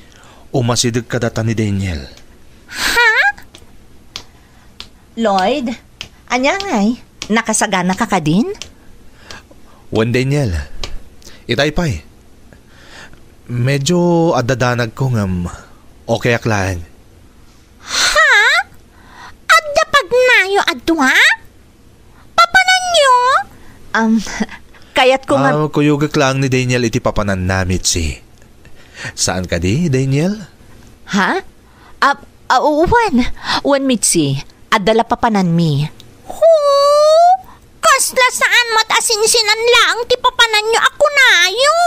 Umasideg kadata ni Daniel. Ha? Lloyd, ania ngay? Nakasaganaka kadin? Wen, Daniel. Itay pay. Medyo adda danagko ngem okayak laeng. Ha? Adda pagnayo a dua? Papananyo? Um, kayatko nga Ah, kuyogek laeng ni Daniel iti papananna, Mitzi. Saan kadi, Daniel? Ha? Ah, ah, wen. Wen, Mitzi. Adda la papananmi. Ho? Kasla saan met a sinsinan laeng ti papananyo a kunayo?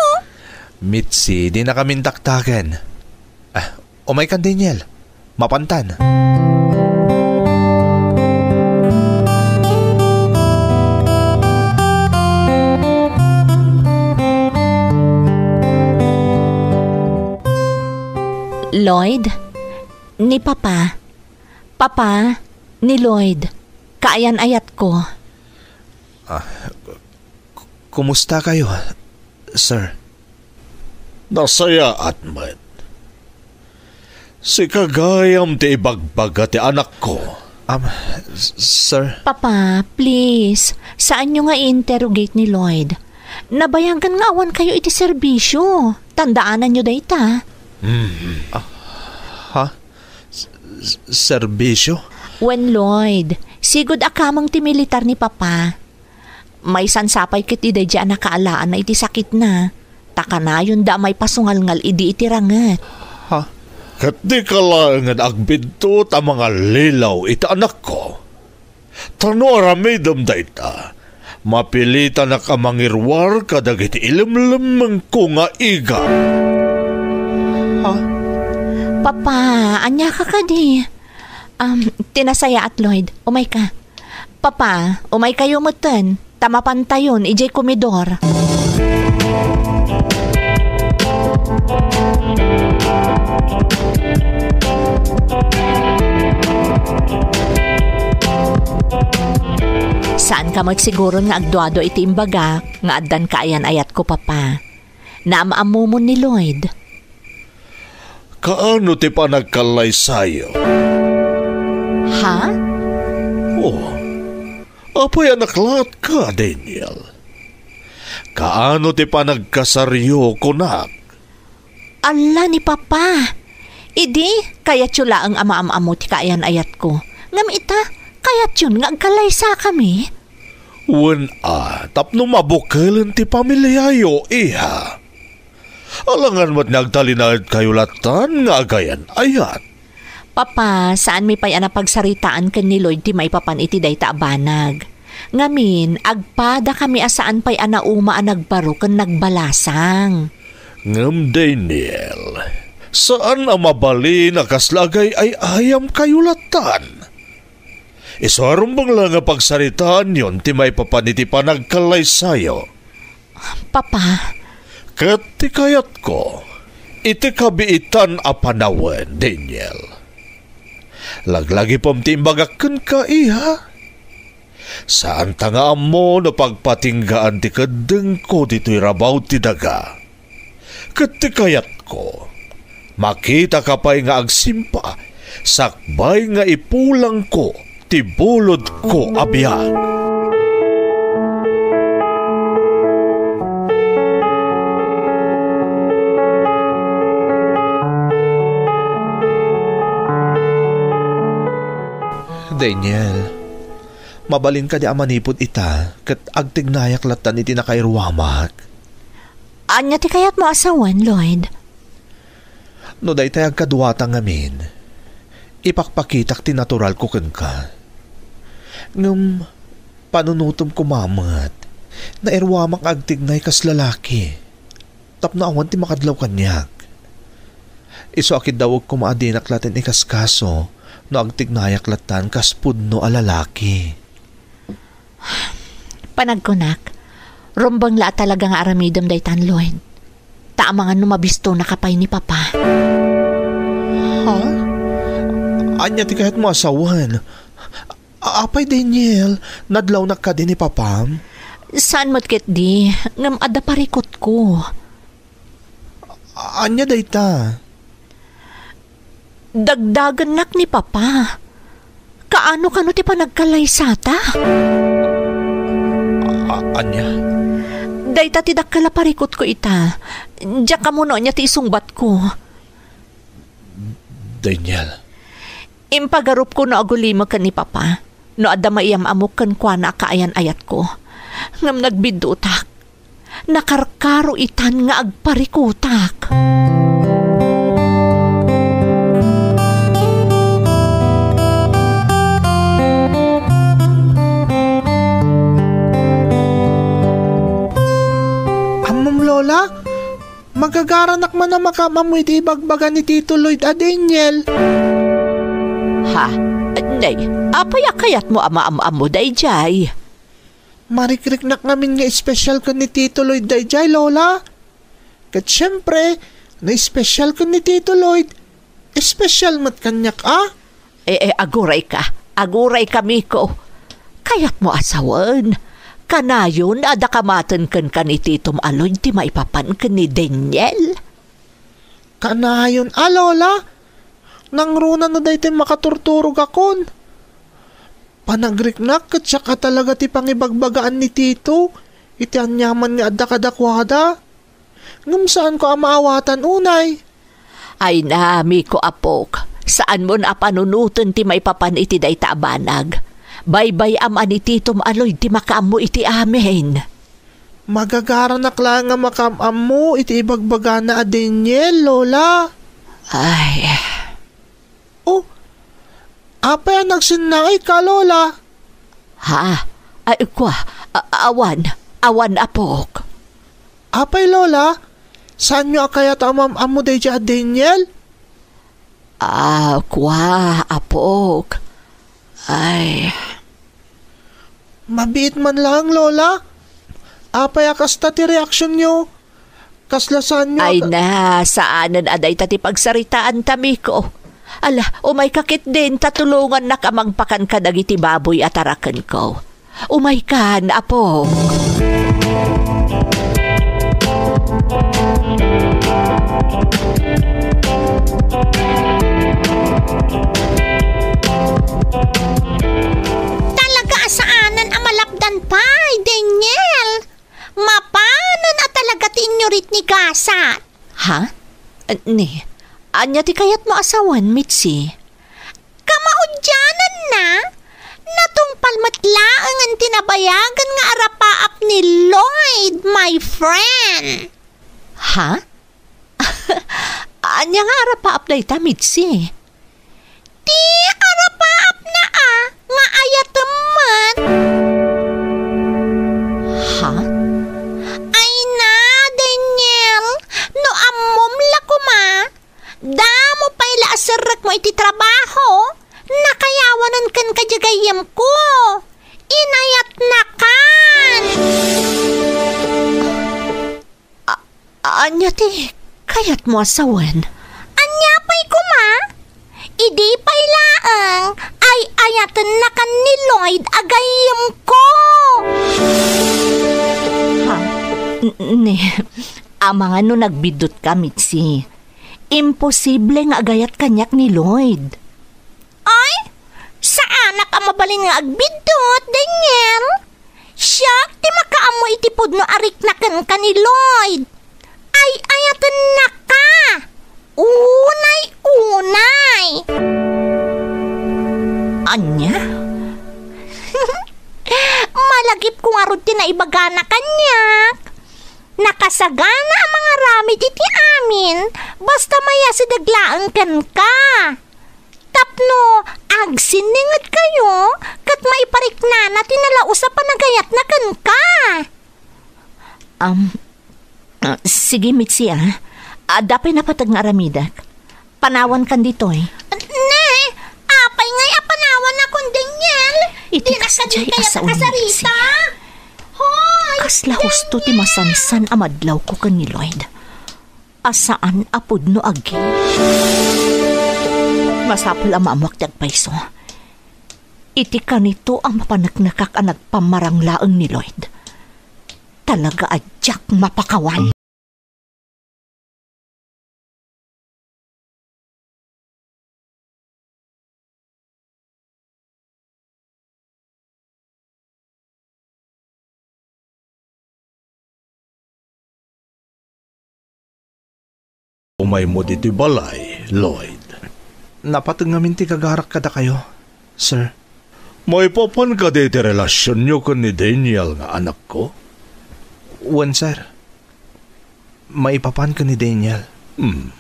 Mitzi, dinakamin taktaken. Ah, umaykan, Daniel. Mapantan. Lloyd, ni Papa. Papa, ni Lloyd. Kaayan-ayatko. Ah, k-, k-, kumusta kayo, sir? Nasayaat met. Sika gayam ti ibagbaga ti anakko. Um, s-, sir? Papa, please, saanyo nga i-interrogate ni Lloyd. Nabayagan nga awan kayo iti serbisyo. Tandaananyo dayta. Hmm. Ah, ha? S-, s-, serbisyo? Wen, Lloyd, sigud a kameng ti militar ni Papa. Maysa sa pay ket daydiay a nakaalaanna iti sakitna, ta kanayonda a maipasungalngal idi iti ranget. Ha? Ket dika laengen agbidto ta mangallilaw iti anakko. Ta no aramidem dayta, mapilitanak a mangiruar kadagiti ilemlemmengko nga igap. Ha? Papa, ania ka kadi? Um, ti nasayaat, Lloyd. Umayka. Papa, umaykayo metten, ta mapantayon idiay komedor. Saanka met siguron nga agduadua iti imbagak nga addan kaayan-ayatko, Papa. Naam-ammomon ni Lloyd. Kaano ti panagkallaysayo? Ha? Oh, apay a naklaatka, Daniel? Kaano ti panagkasaryo, kunak? Ala ni Papa, Idi, kayatyo laeng a maam-ammo ti kaayan-ayatko. Ngem ita, kayatyon nga agkallaysakami? Wen a, tapno mabukelen ti pamiliayo, iha. Alangan met nga agtalinaedkayo latan nga agayan-ayat. Papa, saanmi pay a napagsaritaan ken ni Lloyd ti maipapan iti dayta a banag. Ngamin, agpadakami a saan pay a nauma a nagbaro ken nagbalasang. Ngem, Daniel, saan a mabalin a kasla agay-ay-ayamkayo latan. Isu a rumbeng la nga pagsaritaanyon ti maipapan iti panagkallaysayo. Papa. Ket ti kayatko, iti kabiitan a panawen, Daniel. Laglagipem ti imbagak kenka, iha. Saanta nga ammo no pagpatinggaan ti keddengko ditoy rabaw ti daga. Ket ti kayatko, makitaka pay nga agsimpa sakbay nga ipulangko ti bulodko a biag. Daniel, mabalin kadi a manipud ita ket agtignayak lattan iti nakairuamak? Ania ti kayatmo a sawen, Lloyd? No daytay agkaduata ngamin, ipakpakitak ti naturalko kenka. Ngem panunotem koma met, nairuamak nga agtignay kas lalaki tapno awan ti makadlaw kaniak. Isu a kiddawek koma a dinak latten ikaskaso no agtignayak lattan kas pudno a lalaki. Panagkunak, rumbeng la a talaga nga aramidem daytan, Lloyd. Ta amangan no mabistonaka pay ni Papa. Ha? Ania ti kayatmo a sawen? A-, apay, Daniel, nadlawnak kadi ni Papam? Saan met ketdi, ngem adda parikutko. A-, ania dayta? Dagdagennak ni Papa. Kaano kano ti panagkallaysata? A-, ania? Dayta ti dakkel a parikutko ita. Diak ammo no ania ti isungbatko. Daniel. Impagarupko no agulimek ken ni Papa, no adda maiyam-ammok kenkuana a kaayan-ayatko. Ngem nagbiddutak. Nakarkaro itan nga agparikutak. Ammom, Lola? Magagaranak man a makaam-ammo iti ibagbaga ni Tito Lloyd a Daniel. Ha? Nay, apay a kayatmo a maam-ammo daydiay? Marikriknak ngamin nga espesyal ken ni Tito Lloyd daydiay, Lola. Ket siempre, no espesyal ken ni Tito Lloyd, espesyal met kaniak a. E, e, agurayka, agurayka, Miko. Kayatmo a sawen, kanayon a adda kamaten kenka ni Titom a Lloyd ti maipapan ken ni Daniel? Kanayon a, Lola. Nangruna no daytoy makaturturogakon. Panagriknak ket siak a talaga ti pangibagbagaan ni Tito iti aniaman nga adda kadakuada. Ngem saanko a maawatan unay. Ay na, Miko, apok, saanmon a panunoten ti maipapan iti dayta a banag. Baybay-am a ni Titom a Lloyd ti makaammo iti amin. Magagaranak laeng a makaam-ammo iti ibagbagana a Daniel, Lola. Ay. Oh, apay a nagsinnaayka, Lola? Ha? Ay, kua, a-, awan, awan, apok. Apay, Lola? Saanyo a kayat a maam-ammo daydiay a Daniel? Ah, kua, apok. Ay. Mabiit man laeng, Lola. Apay a kasta ti reaksionyo? Kasla saanyo a Ay ka- na, saanen a dayta ti pagsaritaanta, Miko. Ala, umayka ketdin ta tulongannak a mangpakan kadagiti baboy a tarakenko. Umaykan, apok. Talaga a saanen a malapdan pay, Daniel. Mapanen a talaga ti inyurit ni gasat. Ha? Ni, Ania ti kayatmo a sawen, Mitzi? Kamaudiananna, natungpal met laengen ti nabayagan nga arapaap ni Lloyd, my friend. Ha? Ania nga arapaap dayta, Mitzi? Ti arapaapna a nga ayatem met. Ha? Ay na, Daniel, no ammom la koma, damo pay la a serrekmo iti trabaho, nakayawanen kenka diay gayyemko. Inayatnakan! A-, ania ti kayatmo a sawen? Ania pay koma? Idi pay laeng, ay-ayatennakan ni Lloyd a gayyemko! Ha? N-, ne, amangan no nagbiddutka, Mitzi. Imposible nga agayat kaniak ni Lloyd. Ay, saanak a mabalin nga agbiddut, Daniel. Siak ti makaammo iti pudno a rikna kenka ni Lloyd. Ay-ayatennaka. Unay-unay. Ania? Malagipko ngarud ti naibagana kaniak. Nakasagana a mangaramid iti amin, basta mayasideg laeng kenka. Tapno agsinningedkayo ket maipariknana ti nalaus a panagayatna kenka. Am, ah, sige, Mitzi, ah. Adda pay napateg nga aramidek. Panawankan ditoy. Ne, apay ngay a panawanakon, Daniel? Iti dinak kasdiay a kadi kayat a sawen, Mitzi. Kasarita? Hoy, kasla husto ti Daniel! Masansan a madlawko ken ni Lloyd. A saan a pudno agi. Masapul a maammoak ti agpayso. Iti kanito a mapaneknekak a nagpammarang laeng ni Lloyd, talaga a diak mapakawan. Umaymo ditoy balay, Lloyd. Napateg ngamin ti gagarak kadakayo, sir. Maipapan kadi ti relasionyo ken ni Daniel nga anakko? Wen, sir. Maipapan ken ni Daniel. Hmm.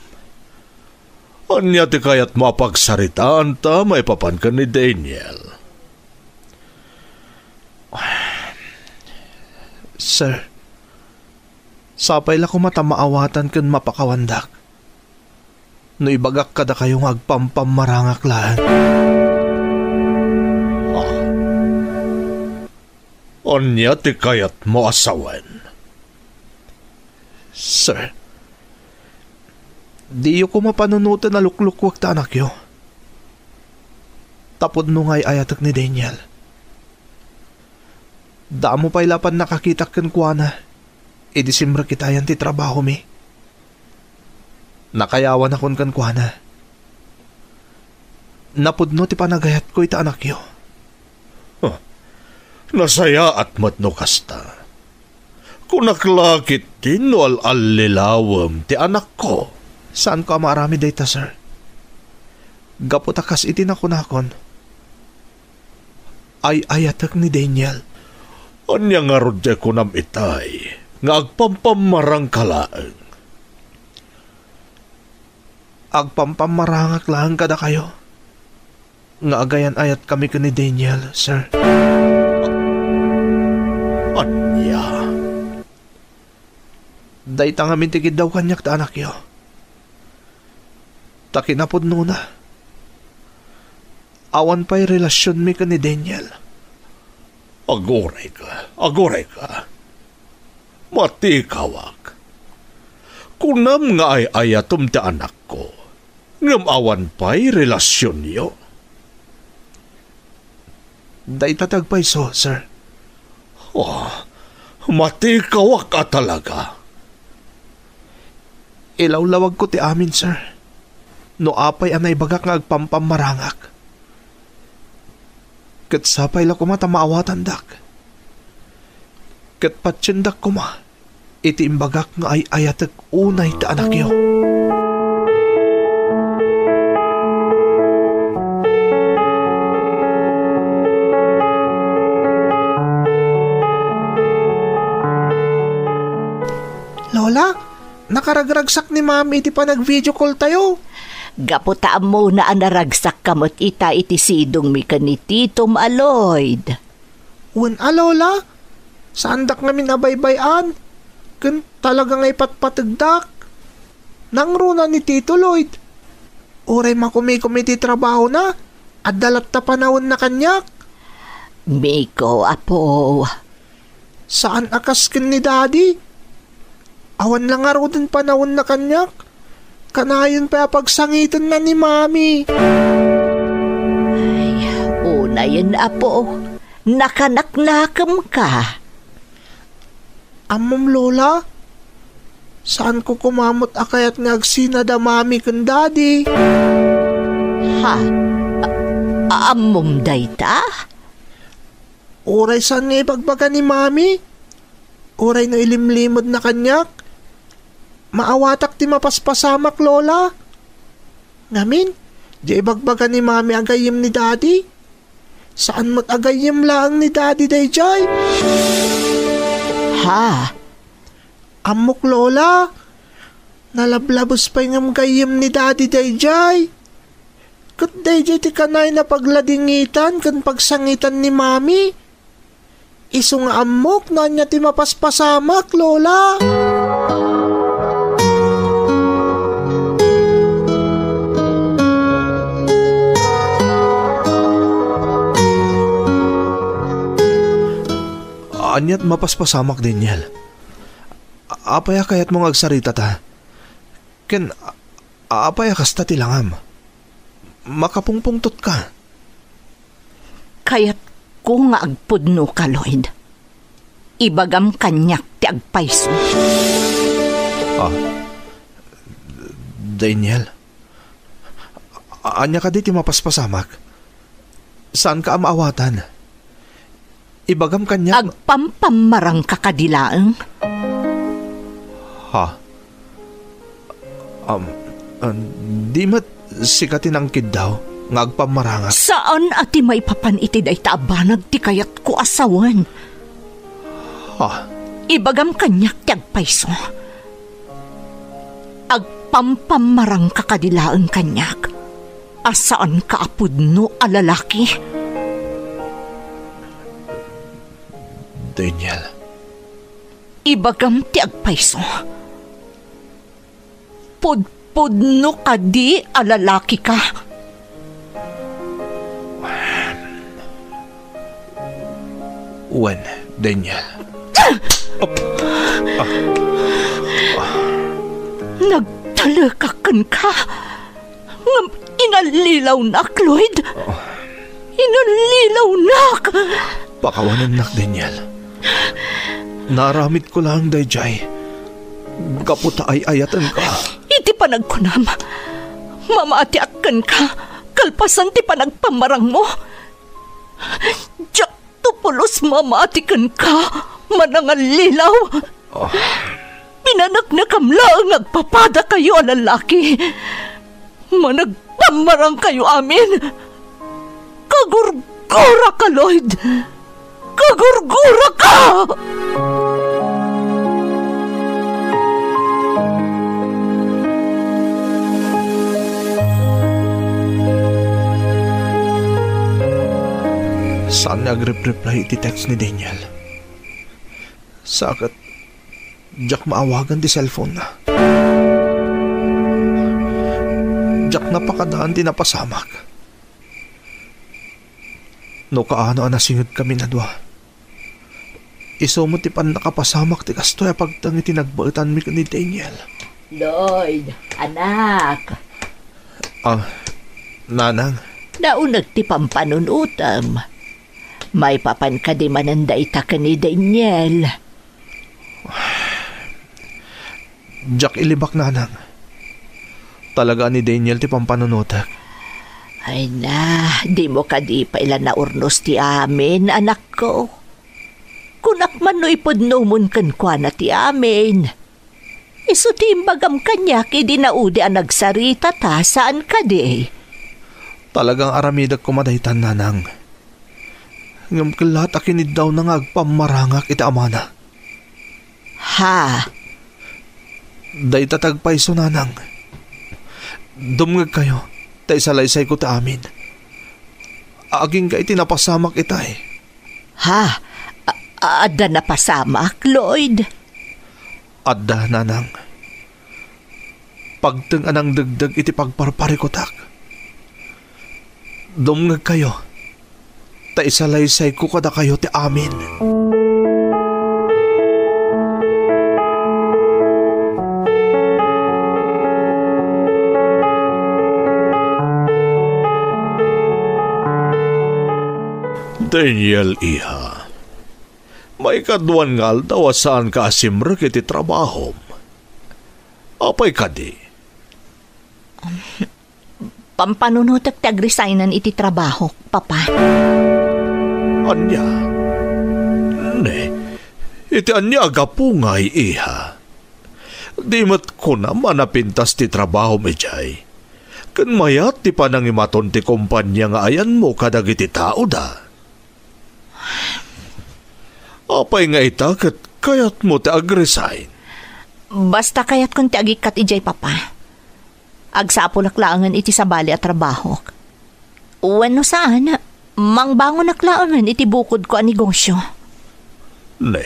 Ania ti kayatmo a pagsaritaanta maipapan ken ni Daniel? Sir, sapay la koma ta maawatan ken mapakawandak no ibagak kadakayo nga agpampammarangak laeng. Ah. Ania ti kayatmo a sawen? Sir, diyo koma panunoten a luklukuek ti anakyo. Ta pudno nga ay-ayatek ni Daniel. Damo pay la pannakakitak kenkuana idi simrek itayan ti trabahomi. Nakayawanakon kenkuana. Napudno ti panagayatko iti anakyo. Huh. Nasayaat met no kasta. Kunak la ketdi no al-allilawem ti anakko. Saanko a maaramid dayta, sir. Gapu ta kas iti nakunakon, ay-ayatek ni Daniel. Ania ngarud ti kunam itay nga agpampammarangka laeng? Agpampammarangak laeng kadakayo nga agayan-ayatkami ken ni Daniel, sir. Ania? Dayta ngamin ti kiddaw kaniak ta anakyo. Ta kinapudnona, awan pay relasionmi ken ni Daniel. Agurayka, agurayka. Matikawak. Kunam nga ay-ayatem ti anakko, ngem awan pay relasionyo. Dayta ti agpayso, sir. Oh, matikawak a talaga. Ilawlawagko ti amin, sir. No apay a naibagak nga agpampammarangak. Ket sapay la koma ta maawatandak. Ket patiendak koma iti imbagak nga ay-ayatek unay ti anakyo. Nakaragragsak ni Mami iti panag-video call tayo. Gapu ta ammona a naragsakka met ita iti sidongmi ken ni Titom a Lloyd. Wen a, Lola, saandak ngamin a baybay-an, ken talaga nga ipatpategdak. Nangruna ni Tito Lloyd. Uray makumikom iti trabahona, adda latta panawenna kaniak. Miko, apo. Saan a kas ken ni Daddy. Awan la ngaruden panawenna kaniak. Kanayon pay a pagsangitenna ni Mami. Ay, unayen, apo. Nakanaknakemka. Ammom, Lola? Saanko koma met a kayat nga agsina da Mami ken Daddy. Ha? A-, ammom dayta? Uray saan nga ibagbaga ni Mami? Uray no ilimlimedna kaniak? Maawatak ti mapaspasamak, Lola. Ngamin, di ibagbaga ni Mami a gayyem ni Daddy. Saan met a gayyem laeng ni Daddy daydiay. Ha? Ammok, Lola. Nalablabes pay ngem gayyem ni Daddy daydiay. Ket daydiay ti kanayon a pagladingitan ken pagsangitan ni Mami. Isu nga ammok no ania ti mapaspasamak, Lola. Aniat mapaspasamak, Daniel? A-, apay a kayatmo nga agsaritata? Ken a-, apay a kasta ti langam? Makapungpungtotka. Kayatko nga agpudnoka, Lloyd. Ibagam kaniak ti agpayso. Ah, Daniel, a-, ania kadi ti mapaspasamak? Saanka a maawatan? Ibagam kaniak. Agpampammarangka kadi laeng? Ha? Um, ah, di met sika ti nangkiddaw nga agpammarangak? Saan a ti maipapan iti dayta a banag ti kayatko a sawen. Ha? Ibagam kaniak ti agpayso. Agpampammarangka kadi laeng kaniak a saanka a pudno a lalaki? Daniel. Ibagam ti agpayso. Pudpudno kadi a lalakika? Wen, Daniel. Ah! Nagtalekak kenka. Ngem inallilawnak, Lloyd. Inallilawnak. Pakawanennak, Daniel. Naaramidko laeng daydiay gapu ta ay-ayatenka. Iti panagkunam, mamatiak kenka kalpasan ti panagpammarangmo. Diak to pulos mamati kenka, manangallilaw. Ah. Pinaneknekam laeng nga agpapadakayo a lalaki. Managpammarangkayo amin. Kagurguraka, Lloyd. Kagurguraka! Saan nga agrep-reply iti text ni Daniel. Sa ket, diak maawagan ti cellphone-na. Diak napakadaan ti napasamak. No kaano a nasingedkami a dua, isu met ti pannakapasamak ti kastoy a pagteng iti nagbaetanmi ken ni Daniel. Lloyd, anak. Ah, nanang. Nauneg ti pampanunotem. Maipapan kadi manen dayta ken ni Daniel? Diak ilibak, nanang. Talaga a ni Daniel ti pampanunotek. Ay na, dimo kadi pay la naurnos ti amin, anakko. Kunak man no ipudnomon kenkuana ti amin. Isu ti imbagam kaniak idi naudi a nagsaritata, saan kadi? Talagang aramidek koma daytan, nanang. Ngem kellaat a kiniddawna nga agpammarangak iti amana. Ha? Dayta ti agpayso, nanang. Dumngegkayo, ta isalaysayko ti amin. Agingga iti napasamak itay. Ha? A-, adda napasamak, Lloyd? Adda, nanang. Pagteng a nangdegdeg iti pagparparikutak. Dumngegkayo, ta isalaysayko kadakayo ti amin. Daniel, iha, maikaduan nga aldaw a saanka a simrek iti trabahom. Apay kadi? Pampanunotek ti agresignan iti trabahok, Papa. Ania? Ne, iti ania a gapu ngay, iha? Di met kunam a napintas ti trabahom idiay. Ken mayat ti panangimaton ti kompania nga ayanmo kadagiti taoda. Apay nga ita ket kayatmo ti agresign? Basta kayatkon ti agikkat idiay, Papa. Agsapulak laengen iti sabali a trabahok. Wenno saan, mangbangonak laengen iti bukodko a negosyo. Ne,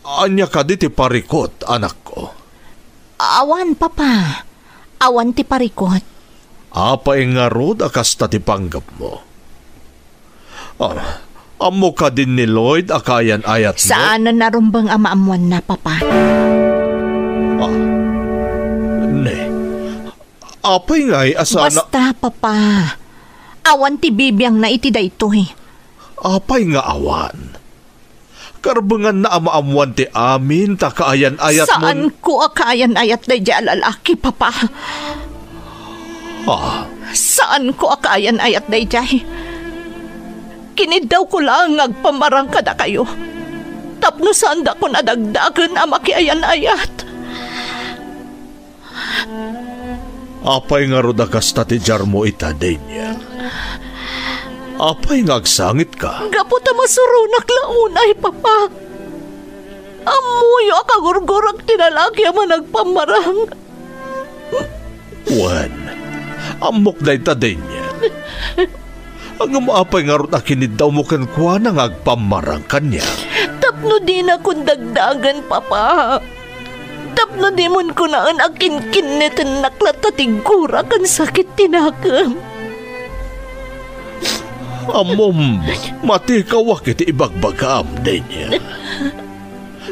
ania kadi ti parikut, anakko? Awan, Papa. Awan ti parikut. Apay ngarud a kasta ti panggepmo? Ah, ammo kadin ni Lloyd a kaayan-ayatmo? Saan a narumbeng a maammoanna, Papa. Ah, ne. Apay ngay a saan a... Basta, Papa. Awan ti bibiangna iti daytoy. Apay nga awan? Karbenganna a maammoan ti amin ta kaayan-ayatmon. Saanko a kaayan-ayat daydiay a lalaki, Papa. Ah. Saanko a kaayan-ayat daydiay. Kiniddawko laeng nga agpammarang kadakayo tapno saandakon a dagdagen a makiayan-ayat. Apay ngarud a kasta ti diarmo ita, Daniel? Apay nga agsangitka? Gapu ta masuronak la unay, Papa. Ammoyo a kagurgurak ti lalaki a managpammarang. Wen, ammok dayta, Daniel. Ngem apay ngarud a kiniddawmo kenkuana nga agpammarang kaniak? Tapno dinakon dagdagen, Papa. Tapno dimon kunaen a kinkinnitennak latta ti gura ken sakit ti nakem. Ammom, matikawak iti ibagbagam, Daniel.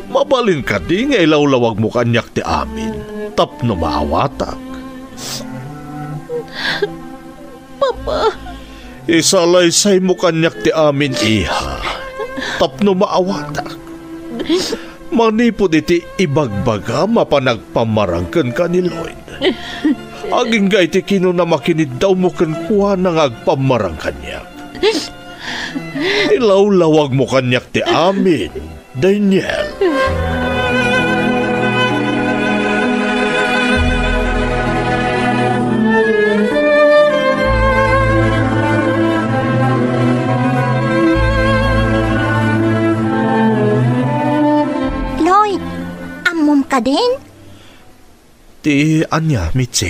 Mabalin kadi nga ilawlawagmo kaniak ti amin tapno maawatak? Papa. Isalaysaymo kaniak ti amin, iha, tapno maawatak. Manipud iti ibagbagam a panagpammarang kenka ni Lloyd, agingga iti kinunam a kiniddawmo kenkuana nga agpammarang kaniak. Ilawlawagmo kaniak ti amin, Daniel. Lloyd, ammom kadin? Ti ania, Mitzi?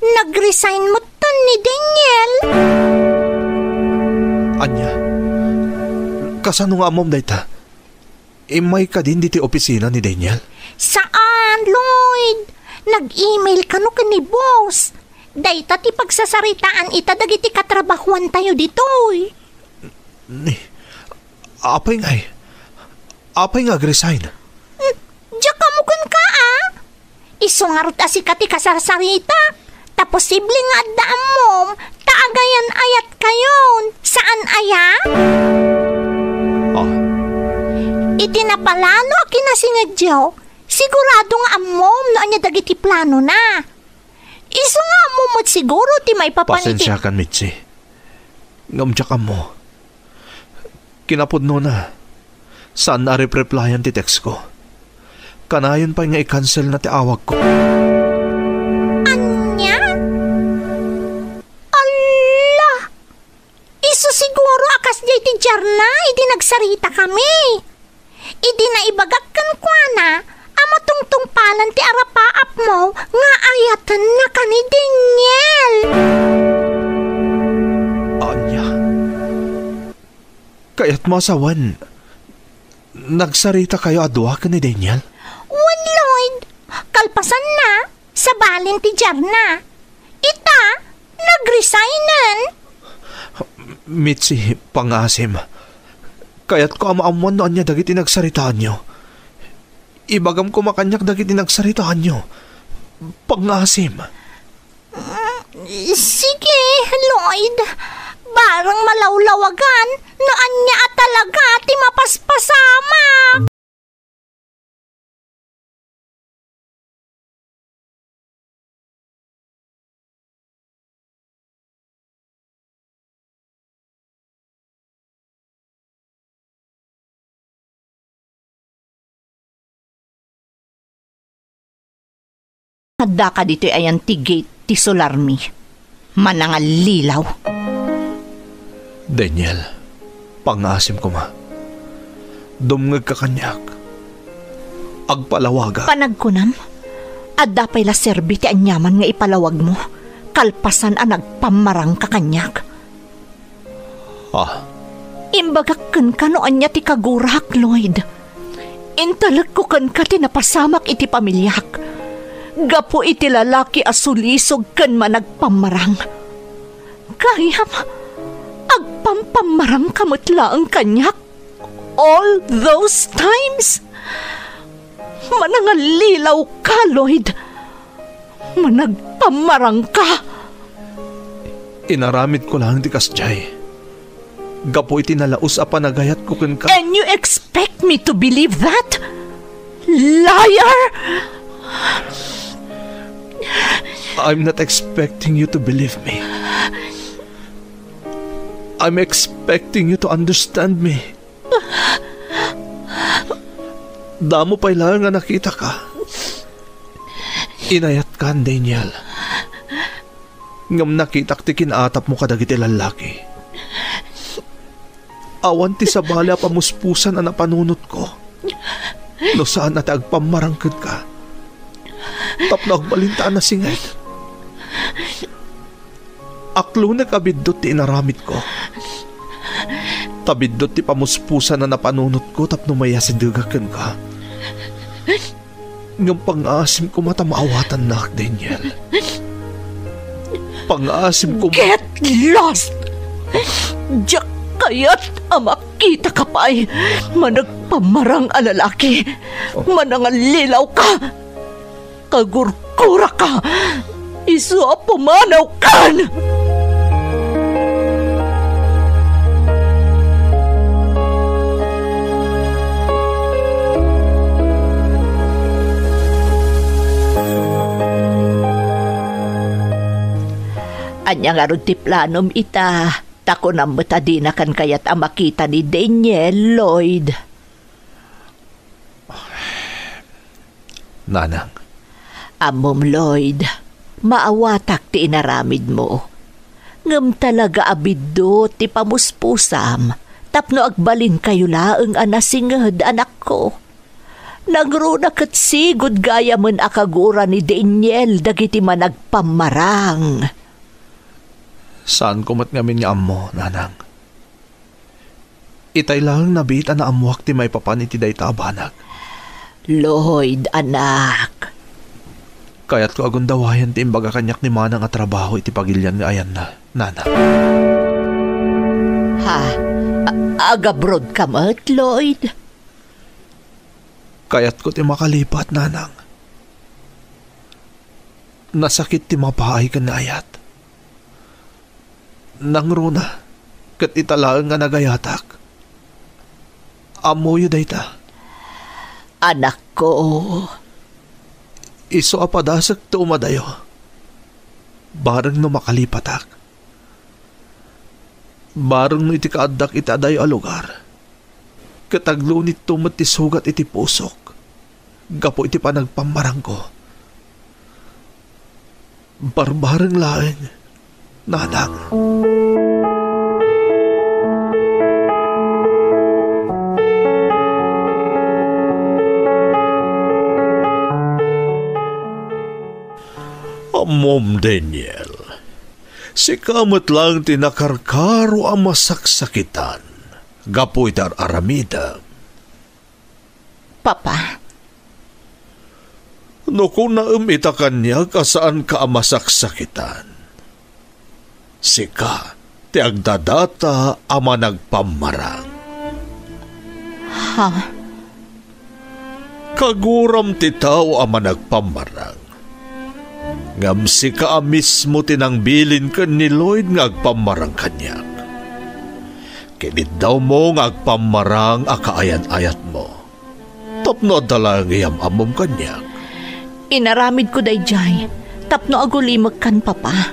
Nag-resign metten ni Daniel. Ania? Kasano nga ammom dayta? Immay kadin ditoy opisina ni Daniel? Saan, Lloyd. Nag-email kano ken ni boss. Dayta ti pagsasaritaan ita dagiti katrabahuantayo ditoy. Ni, apay ngay? Apay nga ag-resign? Hmm, diak ammo kenka, a? Isu ngarud a sika ti kasarsarita, ta posible nga adda ammom, ta agayan-ayatkayon, saan aya? Ah. Iti napalalo a kinasingedyo, sigurado nga ammom no ania dagiti planona. Isu nga ammom met siguro ti maipapan iti... Pasensiakan, Mitzi. Ngem diak ammo. Kinapudnona, saan a rep-replyan ti text ko. Kanayon pay nga i-cancel na ti awag ko. Ania? Alla! Isu siguro a kasdiay ti diarna idi nagsaritakami. Idi naibagak kenkuana a Matungtungpalan ti arapaapmo nga ayatennaka ni Daniel. Ania? Kayatmo a sawen, nagsaritakayo a dua ken ni Daniel? Wen, Lloyd. Kalpasanna, sabalin ti diarna. Ita, nagresignen. Mitzi, pangngaasim. Kayatko a maammuan no ania dagiti nagsaritaanyo. Ibagam koma kaniak dagiti nagsaritaanyo. Pangngaasim. Mm, sige, Lloyd. Barang malawlawagan no ania a talaga ti mapaspasamak. Adda kaditoy ayan ti gate ti solarmi. Manangallilaw. Daniel, pangngaasim koma. Dumngegka kaniak. Agpalawagak. Panagkunam, adda pay la serbi ti aniaman nga ipalawagmo, kalpasan a nagpammarangka kaniak. Ah. Imbagak kenka no ania ti kagurak, Lloyd. Intalekko kenka ti napasamak iti pamiliak gapu iti lalaki a sulisog ken managpammarang. Gayam, agpampammarangka met laeng kaniak all those times? Manangallilaw ka, Lloyd. Managpammarang ka. Inaramidko laeng ti kasdiay gapu iti nalaus a panagayatko kenka. And you expect me to believe that? Liar! I'm not expecting you to believe me. I'm expecting you to understand me. Damo pay laeng a nakitaka. Inayatkan, Daniel. Ngem nakitak ti kinaatapmo kadagiti lallaki. Awan ti sabali a pamuspusan a napanunotko no saan a ti agpammarang kenka tapno agbalinta a nasinged. Aklonek a biddut ti inaramidko. Ta biddut ti pamuspusan a napanunotko tapno mayasidegak kenka. Ngem pangngaasim koma ta maawatannak, Daniel. Pangngaasim koma. Get lost! Diak kayat a makitaka pay. Managpammarang a lalaki. Manangallilaw ka. Kagurguraka. Isu a pumanawkan! Ania ngarud ti planom ita? Ta kunam met a dinakan kayat a makita ni Daniel, Lloyd. Nanang. Ammom, Lloyd, maawatak ti inaramidmo. Ngem talaga a biddut ti pamuspusam tapno agbalinkayo laeng a nasinged, anakko. Nangruna ket sigud gayamen a kagura ni Daniel dagiti managpammarang. Saanko met ngamin nga ammo, Nanang. Itay laeng nabiit a naammoak ti maipapan iti dayta a banag. Lloyd, anak. Kayatko a gundawayan ti imbaga kaniak ni Manang a trabaho iti pagilian nga ayanna, Nanang. Ha? A-, agabroad ka met, Lloyd? Kayatko ti makalipat, Nanang. Nasakit ti mapaay ken naayat. Nangruna, ket ita laeng nga nagayatak. Ammoyo dayta. Anakko. Isu a padasek ti umadayo. Bareng no makalipatak. Bareng no iti kaaddak iti adayo a lugar. Ket aglunitto met ti sugat iti pusok gapu iti panagpammarangko. Barbareng laeng, Nanang. Mom Daniel, sika met laeng ti nakarkaro a masaksakitan gapu iti ar-aramidem. Papa. No kunaem ita kaniak a saanka a masaksakitan, sika ti agdadata a managpammarang. Ha? Kaguram ti tao a managpammarang, ngem sika a mismo ti nangbilin ken ni Lloyd nga agpammarang kaniak. Kiniddawmo nga agpammarang a kaayan-ayatmo. Tapno adda laeng iyam-ammom kaniak. Inaramidko daydiay tapno agulimekkan, Papa.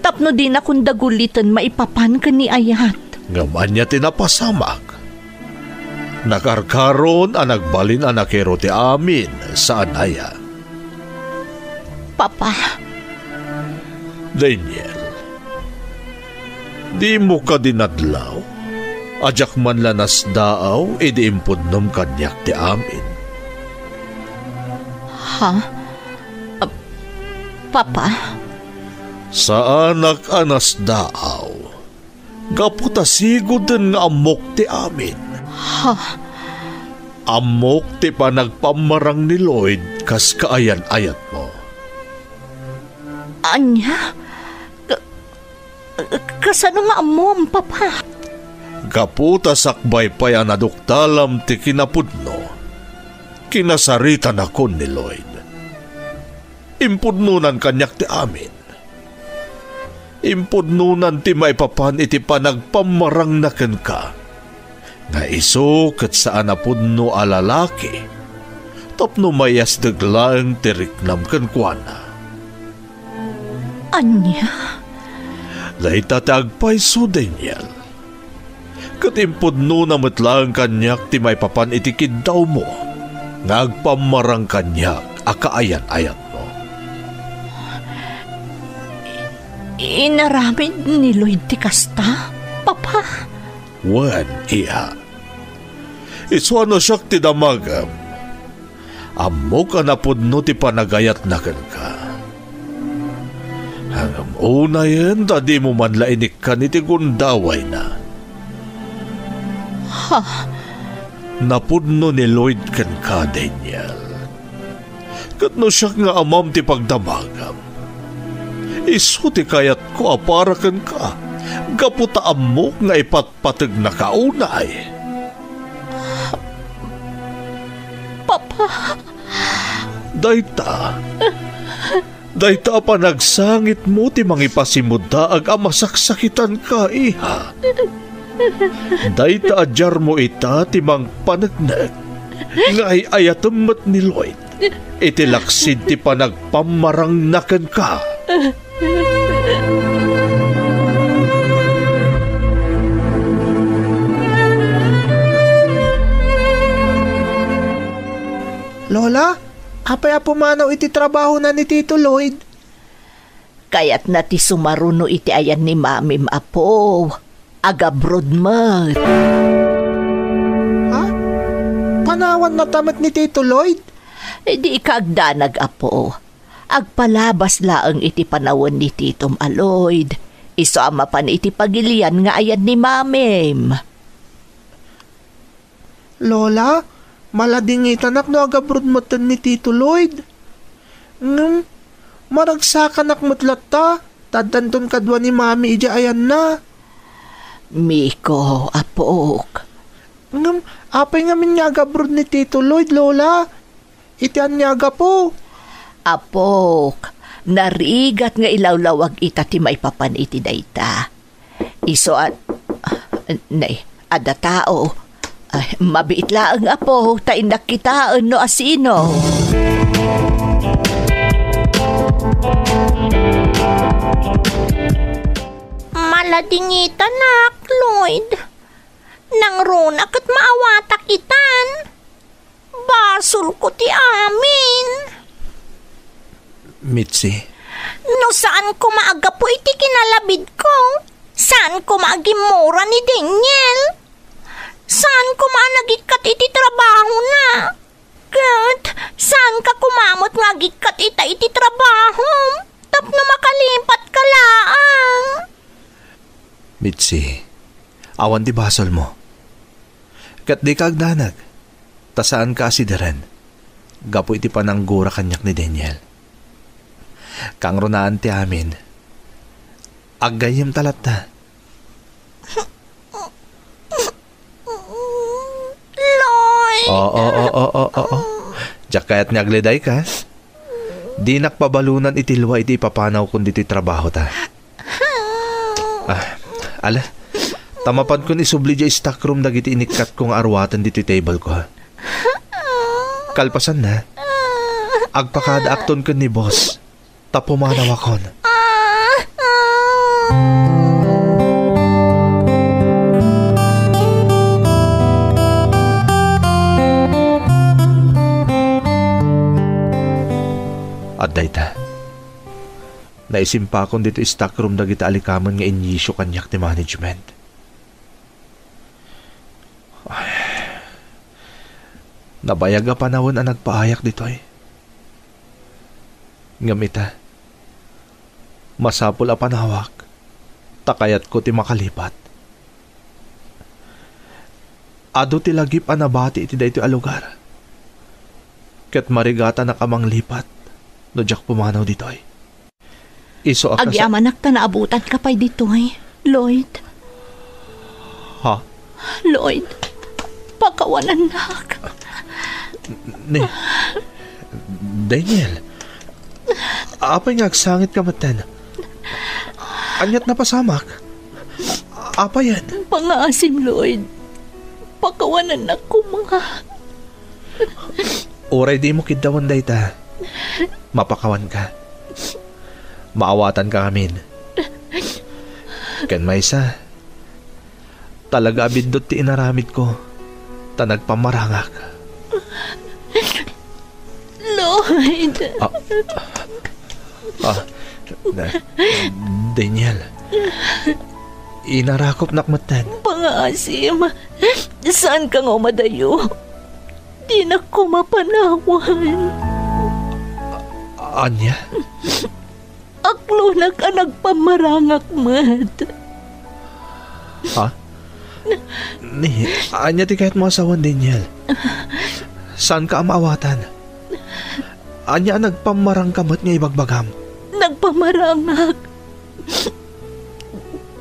Tapno dinakon daguliten maipapan ken ni ayat. Ngem ania ti napasamak? Nakarkaron a nagbalin a nakiro ti amin, saan aya? Papa. Daniel, dimo kadi nadlaw a diak man la nasdaaw idi impudnom kaniak ti amin? Ha? Ah, Papa? Saanak a nasdaaw. Gapu ta sigoden nga ammok ti amin. Ha? Ammok ti panagpammarang ni Lloyd kas kaayan-ayatmo. Ania? Ka-, kasano nga ammom, Papa? Gapu ta sakbay pay a naduktalam ti kinapudno, kinasaritanakon ni Lloyd. Impudnonan kaniak ti amin. Impudnonan ti maipapan iti panagpammarangna kenka, nga isu ket saan a pudno a lalaki, tapno mayasdeg laeng ti riknam kenkuana. Ania? Dayta ti agpayso, Daniel. Ket impudnona met laeng kaniak ti maipapan iti kiddawmo nga agpammarang kaniak a kaayan-ayatmo. Inaramid ni Lloyd ti kasta, Papa? Wen, iha. Isu a no siak ti damagem, ammok a napudno ti panagayatna kenka. Ngem unayen ta dimo man la inikkan iti gundawayna. Ha? Napudno ni Lloyd kenka, Daniel. Ket no siak nga amam ti pagdamagam, isu ti kayatko a para kenka, gapu ta ammok nga ipatpategnaka unay. Papa. Dayta, dayta a panagsangitmo ti mangipasimuddaag a masaksakitanka, iha. Dayta a diarmo ita ti mangpaneknek nga ay-ayatem met ni Lloyd iti laksid ti panagpammarangna kenka. Lola, apay a pumanaw iti trabahona ni Tito Lloyd? Kayatna ti sumaruno iti ayan ni Mamim, Apo. Agabroad met. Ha? Panawanna ta met ni Tito Lloyd? Diika agdanag, Apo. Agpalabas laeng iti panawen ni Titom a Lloyd. Isu a mapan iti pagilian nga ayan ni Mamim. Lola, maladingitanak no agabroad metten ni Tito Lloyd. Ngem, maragsakanak met latta, ta addanton kadua ni Mami idiay ayanna. Miko, apok. Ngem, apay ngamin nga agabroad ni Tito Lloyd, Lola? Iti ania a gapu? Apok, narigat nga ilawlawag ita ti maipapan iti dayta. Isu a, nay, adda tao. Ay, mabiit laeng, Apo, ta innak kitaen no asino. Maladingitanak, Lloyd. Nangruna ket maawatak itan. Basolko ti amin. Mitzi. No saan koma a gapu iti kinalabidko, saan koma a gimmura ni Daniel. Saan koma a nagikkat iti trabahona. Ket saanka koma met nga agikkat ita iti trabahom. Tapno makalipatka laeng. Mitzi, awan ti basolmo. Ket dika agdanag, ta saanka a sideren gapu iti pananggura kaniak ni Daniel. Kangrunaan ti amin. Aggayyemta latta. Lloyd! Oo, oo, oo, oo. Diak kayat nga agledayka. Dinak pabalunan iti lua iti ipapanawkon ditoy trabahota. Ah, ala. Ta mapankon isubli diay stockroom dagiti inikkatko nga aruaten ditoy table ko. Kalpasanna, agpakadaakton ken ni boss. Ta pumanawakon. Adda ita. Naisimpakon ditoy stockroom dagiti alikamen nga inyisyu kaniak ti management. Ay, nabayag a panawen a nagpaayak ditoy. Ngem ita, masapul a panawak, ta kayatko ti makalipat. Adu ti lagip a nabati iti daytoy a lugar. Ket marigatanak a manglipat no diak pumanaw ditoy. Isu a kas- Agyamanak ta naabutanka pay ditoy, Lloyd. Ha? Lloyd, pakawanannak. Ni, Daniel, apay nga agsangitka metten? Aniat napasamak? Apayen? Pangaasim, Lloyd. Pakawanannak koma. Uray dimo kiddawen dayta, mapakawanka. Maawatanka ngamin. Ken maysa, talaga a biddut ti inaramidko, ta nagpammarangak. Lloyd! Ah, ah, na, Daniel, inarakopnak metten. Pangaasim, saanka nga umadayo? Dinak koma panawan. Ania? Aklonak a nagpammarangak met. Ha? Ni, ania ti kayatmo a sawen, Daniel? Saanka a maawatan? Ania a nagpammarangka met nga ibagbagam? Nagpammarangak.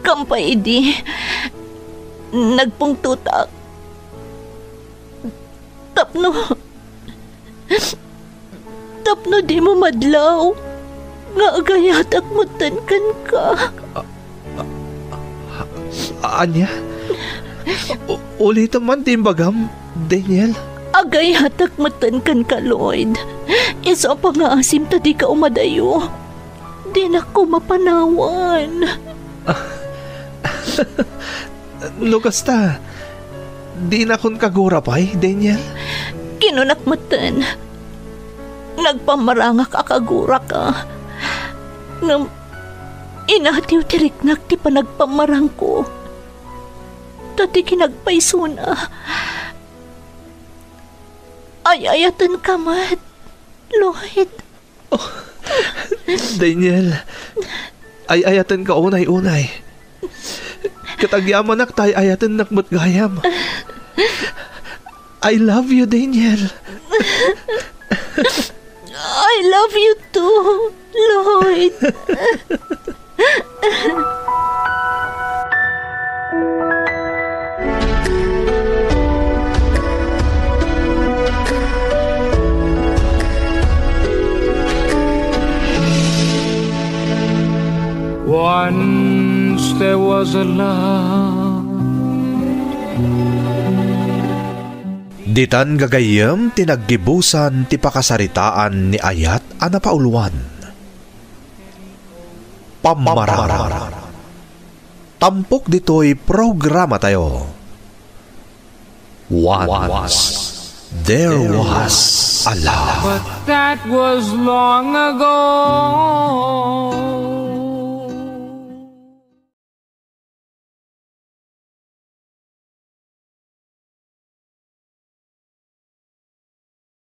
Kampay idi, nagpungtotak. Tapno, tapno dimo madlaw nga agayatak metten kenka. A-, ania? U-, ulitem man ti imbagam, Daniel. Agayatak metten kenka, Lloyd. Isu a pangaasim ta dika umadayo. Dinak koma panawan. No kasta, dinakon kagura pay, Daniel? Kinunak metten, nagpammarangak a kaguraka. Ngem inatiw ti riknak ti panagpammarangko. Ta ti kinagpaysona, ay-ayatenka met, Lloyd. Oh, Daniel, ay-ayatenka unay-unay. Ket agyamanak ta ay-ayatennak met gayam. I love you, Daniel. I love you too, Lloyd. Once there was a love. Ditan gagayyem ti naggibusan ti pakasaritaan ni Ayat a napauluan. Pammarang. Tampok ditoy programatayo. Once there was a love. But that was long ago.